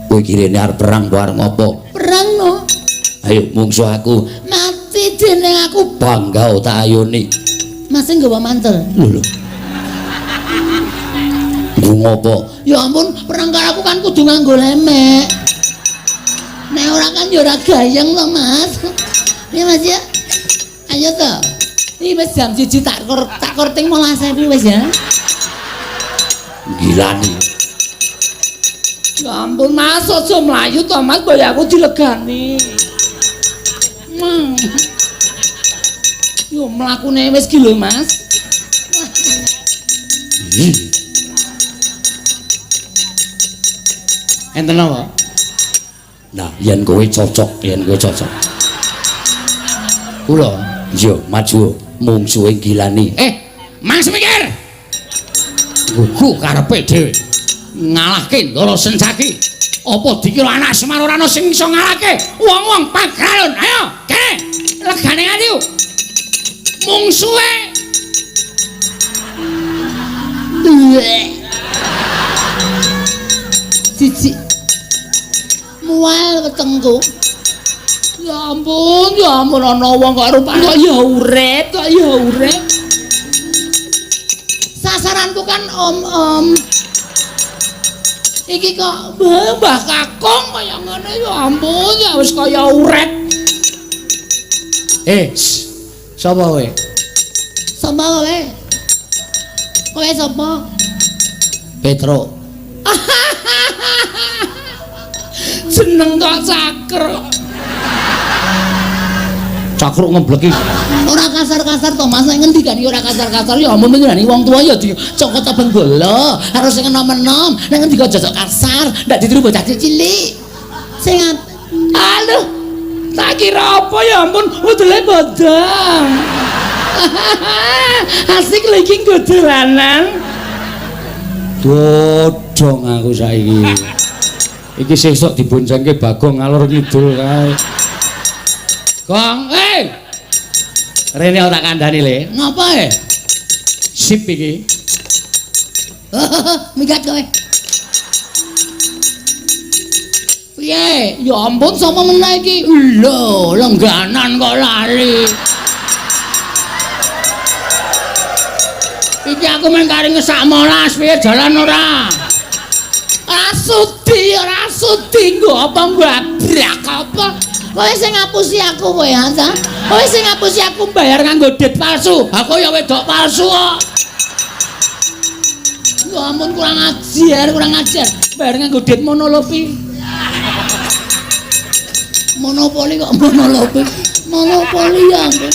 Kowe iki rene arep perang apa arep ngopo? Perang no. Ayo mungsuh aku. Mati dening aku. Bangga tak ayoni. Mas nggawa mantel. Lho lho. Nggo ngopo? Ya ampun, perang karo aku kan kudu nganggo lemek. Nek ora kan ya ora gayeng to, Mas. Ya Mas ya. Ayo to. Iki wis jam 1 tak korting 15.000 wis ya. Gilani. Ya ampun Mas, aja mlayu to Mas, boyo aku dilegani. Yo mlakune wis ki lho Mas. Enten apa? Nah, yen kowe cocok, yen kowe cocok. Kula Iya, maju mungsuhe Gilani. Mang semikir. Gugu karepe dhewe. Ngalahke Ndara Sencaki. Apa dikira anak Semar ora ana sing iso ngalahke wong-wong Pagralon? Ayo, kene. Legane ati. Mungsuhe. Cici. Mual wetengku. Ya ampun ana wong kok rupane kok ya urip, kok ya urip. Sasaranku kan om-om. Iki kok Mbah Kakung kaya ngene ya ampun, ya wis kaya urip. Sapa kowe? Sapa kowe? Kowe sapa? Petro. Jeneng kok Cakruk. Cakruk ngebleki. Ora kasar-kasar to Mas, nek ngendikan ora kasar-kasar ya ampun ngrani wong tuwa ya dicokot abang bola, harus sing enom-enom, nek ngendika jajak kasar, ndak ditiru bocah cilik. Sing aduh, tak kira apa ya ampun, udele bodang. Asik lho iki nggo dolanan. Dodong aku saiki. Iki sesuk diboncengke Bagong ngalor ngidul kae. Gong, Rene tak kandhani le. Ngapa e? Sip iki. Minggat kowe. Piye? Ya ampun sapa meneh iki? Lho, lengganan kok lali. Iki aku mung kari ngesak molas, piye jalan ora? Ora sudi, ora sudi nggo apa mbabrak apa? Kowe sing ngapusi aku kowe, ha? Kowe sing ngapusi aku bayar nganggo dit palsu. Aku ya wedok palsu kok. Ya ampun kurang ajar, kurang ajar. Bayar nganggo dit monolopi. Monopoli kok monolopi. Monopoli ya ampun.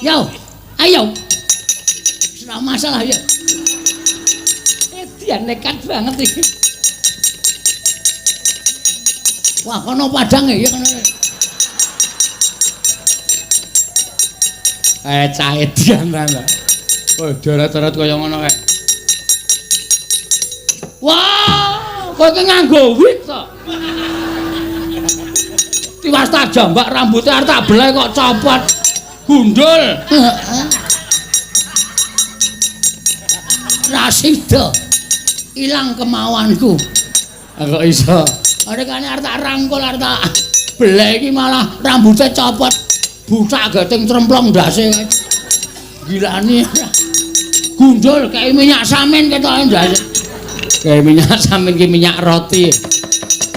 Yo, ayo. Ora masalah ya. Dia nekat banget iki. Wah, kono padang ya kono. Cah edian ta. Oh, deret-deret kaya ngono kae. Wah, kowe iki nganggo wig to. Tiwas tak jambak rambute arep tak beleh kok copot. Gundul. Heeh. Ra sida. Ilang kemauanku. Kok iso? Arekane arep tak rangkul arep tak beleh iki malah rambute copot. Bucak geting tremplong ndase. Gilani. Gundul kayak minyak samin ketoke ndase. Kayak minyak samin ki minyak roti.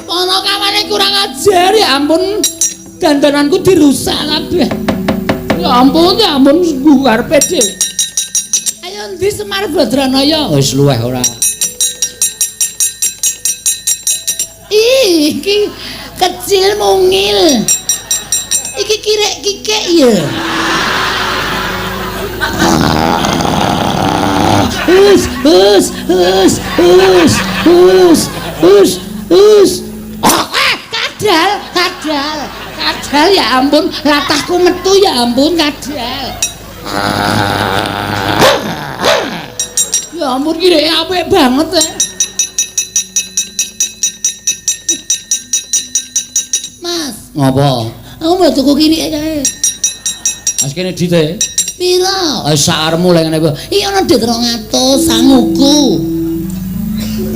Ana kawane kurang ajar ya ampun. Dandananku dirusak kabeh. Ya ampun, ya ampun karepe dhewe. Ayo ndi Semar Badranaya? Wis luweh ora. Ih, iki kecil mungil. Iki kirek kikek ya. Us us us us us us us. Kadal, kadal, kadal ya ampun, latahku metu ya ampun kadal. Ya ampun kireke apik banget ya. Mas, ngopo? Aku mau tuku kirike kae. Mas kene dite. Piro? Wis sakaremu lek ngene. Iki ana dit 200 sanguku.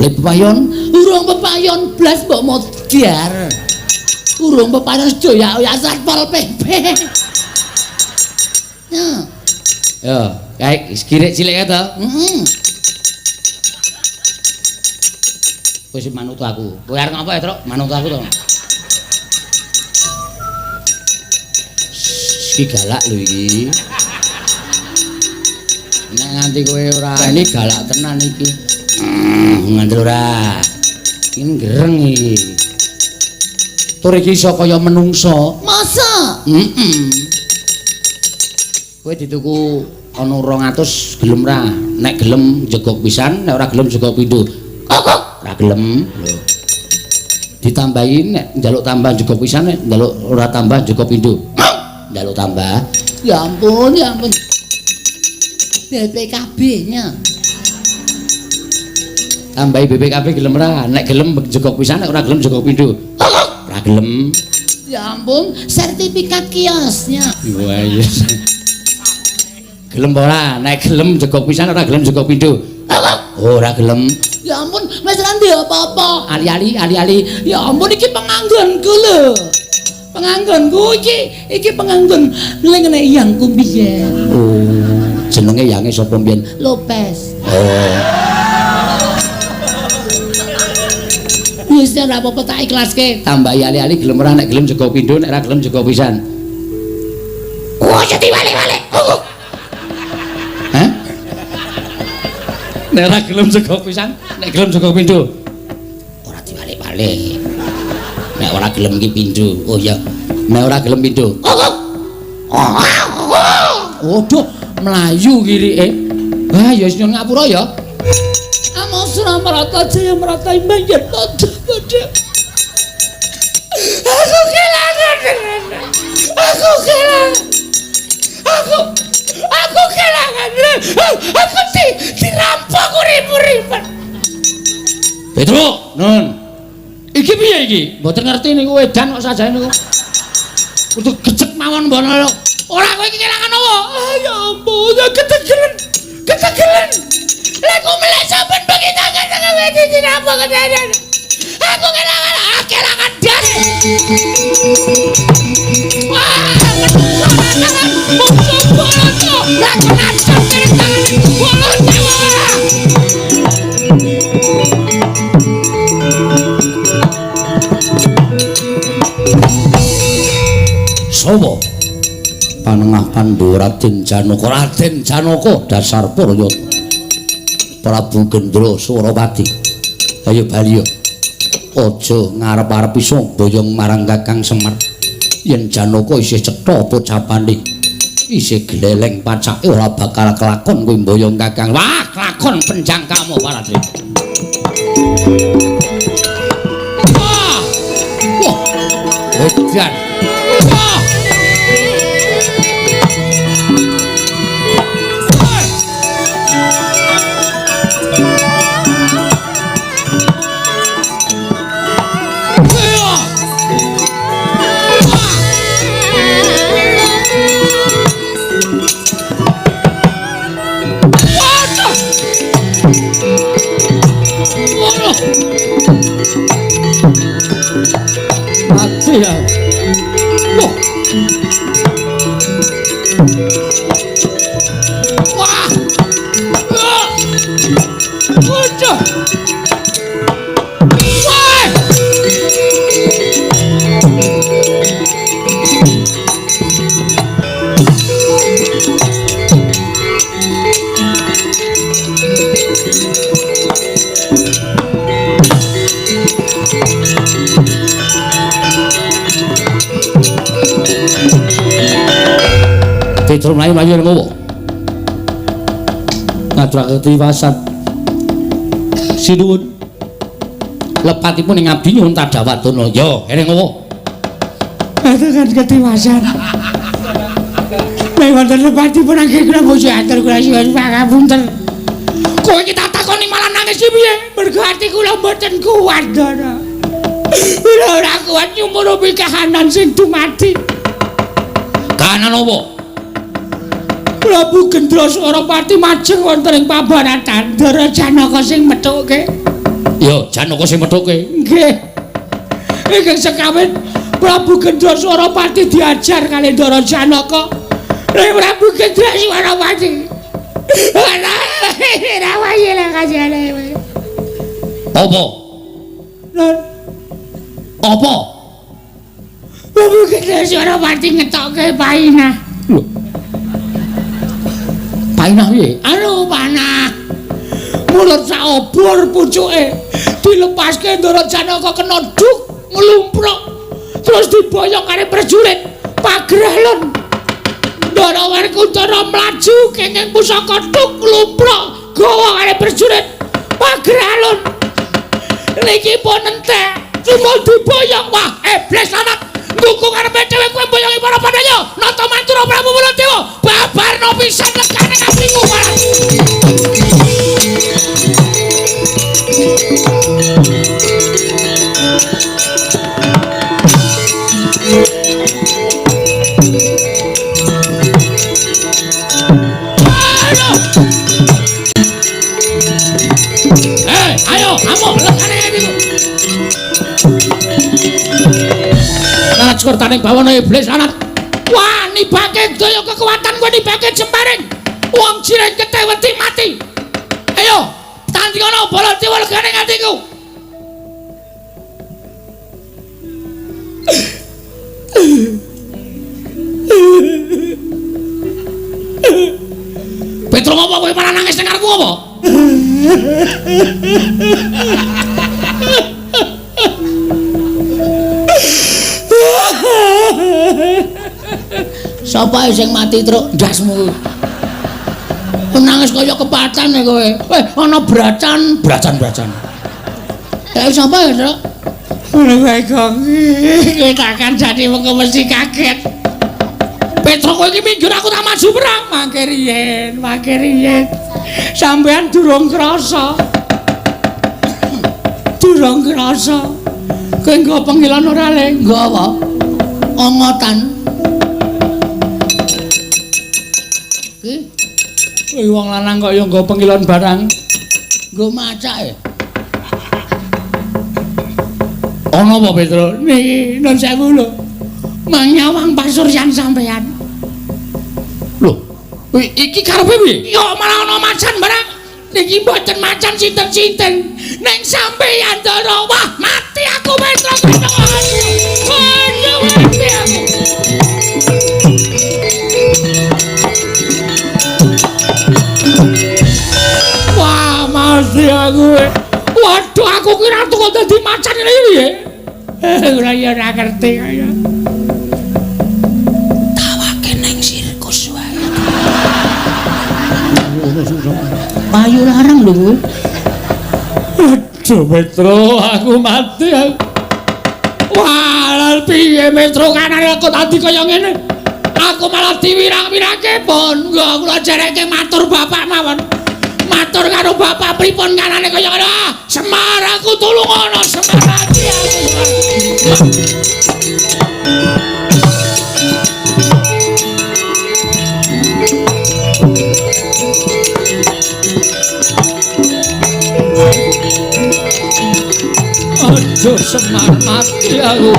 Le pepayon? Urung pepayon blas mbok modar. Urung pepayon sedoyak-oyak Satpol PP. Ya. Ya, kae kirik cilik kae to? Heeh. Kowe sing manut aku. Kowe arep ngapa ya, Truk? Manut aku to. Iki galak lho iki. Nek nganti kowe ora ini galak tenan iki. Nganti ora. Ini gereng iki. Tur iki iso kaya menungso. Masa? Heeh. Kowe dituku ana 200 gelem ra? Nek gelem jegok pisan, nek ora gelem jegok pindho. Kok ora gelem. Lho. Ditambahi nek njaluk tambah jegok pisan, nek njaluk ora tambah jegok pindho. Njaluk tambah. Ya ampun, ya ampun. BPKB-nya. Tambahi BPKB gelem ora? Nek gelem jegok pisan, nek ora gelem jegok pindho. Ora gelem. Ya ampun, sertifikat kiosnya. Wah, iya. Gelem ora? Nek gelem jegok pisan, ora gelem jegok pindho. Ora gelem. Ya ampun, wis ora ndek apa-apa. Ali-ali, ali-ali. Ya ampun iki penganggonku lho. Penganggonku iki penganggon ning ngene yangku biyen. Oh, jenenge yange sapa mbiyen? Lopez. Oh. Wis ora apa-apa tak ikhlaske. Tambahi ali-ali gelem ora, nek gelem jegok pindho, nek ora gelem jegok pisan. Wah, jadi balik-balik. Hah? Nek ora gelem jegok pisan, nek gelem jegok pindho. Ora dibalik-balik. Nek ora gelem iki pindho. Oh iya. Nek ora gelem pindho. Waduh, mlayu kirike. Wah, ya wis nyuwun ngapura ya. Amo Suramarata Jaya Marata Imbang yen padha. Aku kelangan. Aku kelangan. Aku kelangan. Aku dirampok urip-uripan. Petro, nun. Iki piye iki? Mboten ngerti niku edan kok sajane niku. Kudu gecek mawon mbono lho. Ora kowe iki kelangan apa? Ah, ya ampun, ya ketegelen. Ketegelen. Lah ku melek saben bengi tangan tangan wedi dirampok kedadan. Aku kelangan, ah kelangan das. Wah, tangan musuh boloto. Lah kenacan tangan boloto ora. Sopo? Panengah Pandhawa Raden Janaka. Raden Janaka dasar Puryata. Prabu Gendra Surapati. Ayo bali yo. Aja ngarep-arep iso boyong marang Kakang Semar. Yen Janaka isih cetha pocapane, isih gleleng pacake ora bakal kelakon kuwi mboyong Kakang. Wah, kelakon penjangkamu Paraden. Wah. Wah. Edan. Wah. Mati ya. Wah. Wah. Waduh. Wah. Petro mlayu-mlayu nang ngowo. Ngaturake tiwasan. Sinuwun. Lepatipun ing abdi nyuwun tadhawadana. Ya, kene ngowo. Atur ketiwasan. Nek wonten lepatipun anggen kula bojo atur kula suwun pangapunten. Kowe iki tak takoni malah nangis iki piye? Mergo ati kula mboten kuat, Ndara. Kula ora kuat nyumurupi kahanan sing dumadi. Kahanan apa? Prabu Gendra Surapati majeng wonten ing pabaratan Ndara Janaka sing methuke. Ya, Janaka sing methuke. Nggih. Ingkang sekawin Prabu Gendra Surapati diajar kali Ndara Janaka. Ning Prabu Gendra Surapati. Ora wae lah kajane. Apa? Nun. Apa? Prabu Gendra Surapati ngetokke painah. Lho. Painah piye? Anu panah. Mulut saobor pucuke dilepaske Ndara Janaka kena duk nglumpruk. Terus diboyong karo prajurit Pageralun. Ndara Werkudara mlaju kenging pusaka duk nglumpruk gawa karo prajurit Pageralun. Niki pun entek, cuma diboyong. Wah, iblis lanang. Ngukung arepe dhewe kowe mboyongi para pandaya. Nata Mantura Prabu Baladewa babarno pisan legane kapingu. Ayo, amuk legane niku. Lanat skurtaning bawana iblis lanat. Wah, nibake daya kekuatan kowe nibake jemparing. Wong jiren keteh wedi mati. Ayo, tandingono Baladewa legane atiku. Petro apa kowe malah nangis nang ngarepku apa? Sapa sing mati truk ndasmu? Nangis kaya kepatan ya kowe. Weh, ana bracan, bracan-bracan. Lah sapa ya, Truk? Ora kok. Kowe takkan jadi mengko mesti kaget. Petro kowe iki minggir aku tak maju perang. Mangke riyen, mangke riyen. Sampeyan durung krasa. Durung krasa. Kowe nggo pengilon ora le? Nggo apa? Ongotan. Ki wong lanang kok ya nggo pengilon barang. Nggo macak e. Ana apa Petro? Niki nun sewu lho. Manyawang pasuryan sampeyan. Lho, iki karepe piye? Kok malah ana macan barang. Niki mboten macan sinten-sinten. Ning sampeyan Ndara. Wah, mati aku Petro. Aduh, mati aku. Wah, mati aku. Waduh, aku kira kok dadi macan ngene iki piye? Ora ya ora ngerti kaya. Tawake nang sirkus wae. Payu larang lho kowe. Aduh, Petro, aku mati aku. Wah, piye Petro kanane aku dadi kaya ngene. Aku malah diwirang-wirangke pun. Nggo kula jareke matur bapak mawon. Matur karo bapak pripun kanane kaya ngono. Semar aku tulungono, Semar mati aku. Aduh, Semar mati aku.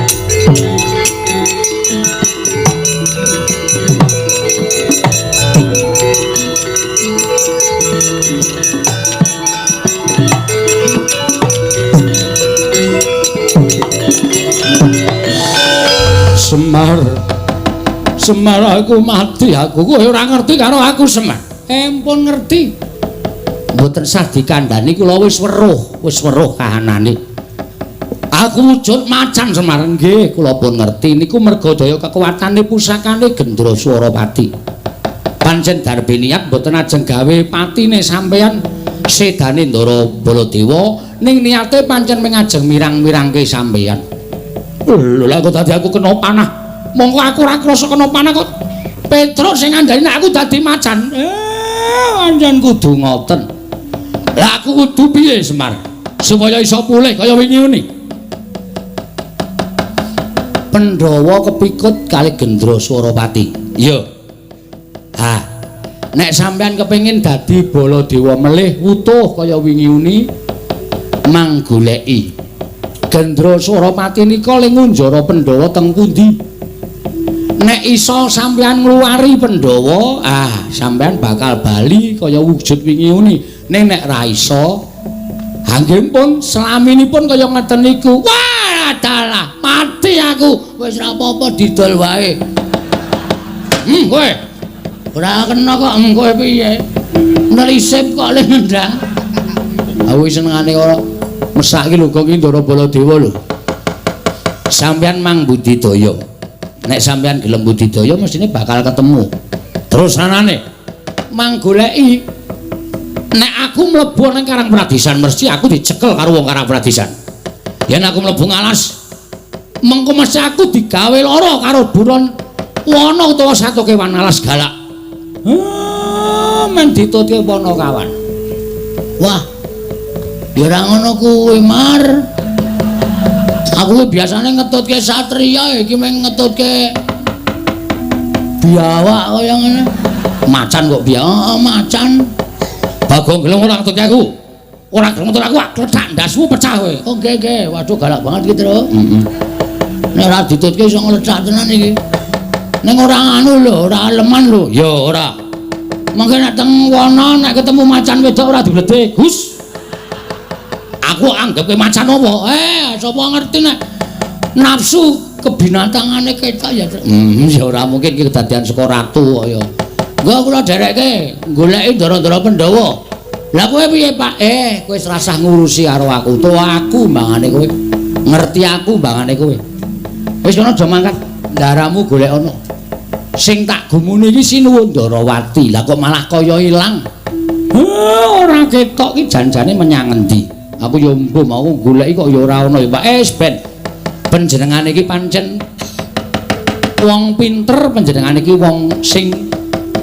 Semar, Semar aku mati aku. Kowe ora ngerti karo aku Semar. Empun ngerti. Mboten sah dikandhani kula wis weruh kahanane. Aku wujud macan Semar. Nggih, kula pun ngerti niku merga daya kekuatane pusakane Gendra Swarapati. Pancen darbe niat mboten ajeng gawe patine sampeyan sedane Ndara Baladewa, ning niate pancen mengajeng mirang-mirangke sampeyan. Lho lah kok dadi aku kena panah. Mongko aku ora krasa kena panah kok. Petruk sing ngandani nek aku dadi macan. Pancen kudu ngoten. Lah aku kudu piye Semar? Supaya iso pulih kaya wingi uni. Pandhawa kepikut kali Gendra Swarapati. Iya. Ha. Nek sampean kepengin dadi Baladewa melih wutuh kaya wingi uni, mang goleki Gendra Swarapati nika le ngunjara Pandhawa teng pundi? Nek iso sampean ngluwari Pandhawa, ah sampean bakal bali kaya wujud wingi uni. Ning nek ra iso, nggih pun selaminipun kaya ngeten niku. Wah, dalah, mati aku. Wis ra apa-apa didol wae. Kowe. Ora kena kok kowe piye? Nelisip kok le nendang. Aku senengane ora mesake lho kok iki Ndara Baladewa lho. Sampeyan mang budidaya. Nek sampeyan gelem budidaya mestine bakal ketemu. Terus anane mang goleki. Nek aku mlebu nang Karang Pradisan mesti aku dicekel karo wong Karang Pradisan. Yen aku mlebu ngalas mengko mesti aku digawe lara karo buron wana utawa satu kewan alas galak. Men ditutke wana kawan. Wah. Ya ora ngono kuwi, Mar. Aku biasane ngetutke satria, iki mung ngetutke Biawak kaya ngene. Macan kok biawak, macan. Bagong gelem ora ngetutke aku. Ora gelem ngetut aku, kletak ndasmu pecah kowe. Oh nggih nggih, waduh galak banget iki, Tru. Heeh. Nek ora ditutke iso nglecak tenan iki. Ning ora anu lho, ora aleman lho. Ya ora. Mangke nek teng wana nek ketemu macan wedok ora dibledek, Gus. Aku anggap kowe macan apa? Sapa ngerti nek nafsu kebinatangane ketok ya. Ya ora mungkin iki kedadian saka ratu kaya. Engko kula dherekke goleki ndara-ndara Pandhawa. Lah kowe piye, Pak? Kowe wis rasah ngurusi karo aku. To aku mbangane kowe. Ngerti aku mbangane kowe. Wis kono aja mangkat. Ndaramu golek ana. Sing tak gumune iki Sinuwun Ndarawati. Lah kok malah kaya ilang. Ora ketok iki janjane menyang endi? Aku ya mbuh mau goleki kok ya ora ana ya, Pak. Wis ben. Panjenengane iki pancen wong pinter, panjenengane iki wong sing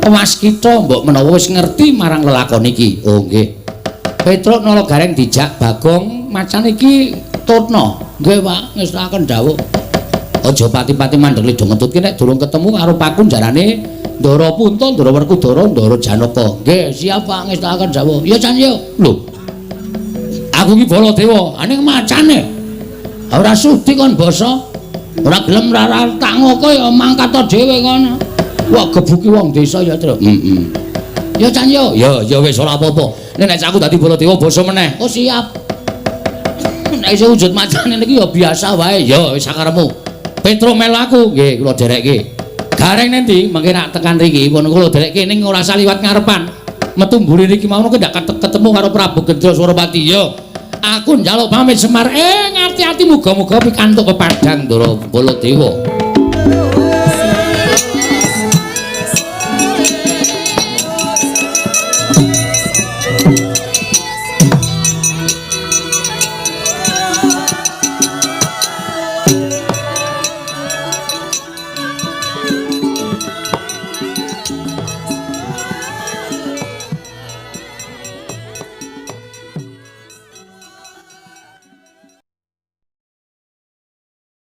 waskita, mbok menawa wis ngerti marang lelakon iki. Oh nggih. Petruk Nala Gareng dijak Bagong macan iki tutna. Nggih, Pak, ngestakaken dawuh. Aja pati-pati mandeg lido ngetutke nek durung ketemu karo pakunjarane Ndara Punta, Ndara Werkudara, Ndara Janaka. Nggih, siap Pak, ngestakaken dawuh. Ya Can yo. Lho. Aku iki Baladewa, aning macane. Ora sudi kon basa. Ora gelem ora tak ngoko ya mangkat dhewe kono. Wah gebuki wong desa ya, Tru. Heeh. Ya Can yo. Ya ya wis ora apa-apa. Nek aku dadi Baladewa basa meneh. Oh siap. Nek iso wujud macane niki ya biasa wae. Ya wis sakarepmu. Petro melu aku, nggih kula dherekke. Gareng nanti mangke nak tekan riki pun kula dherekke ning ora usah liwat ngarepan. Metu mburi niki mau ndak ketemu karo Prabu Gendra Surapati. Yo. Aku njaluk pamit Semar. Ngati-ati muga-muga pikantuk pepadang Ndara Baladewa.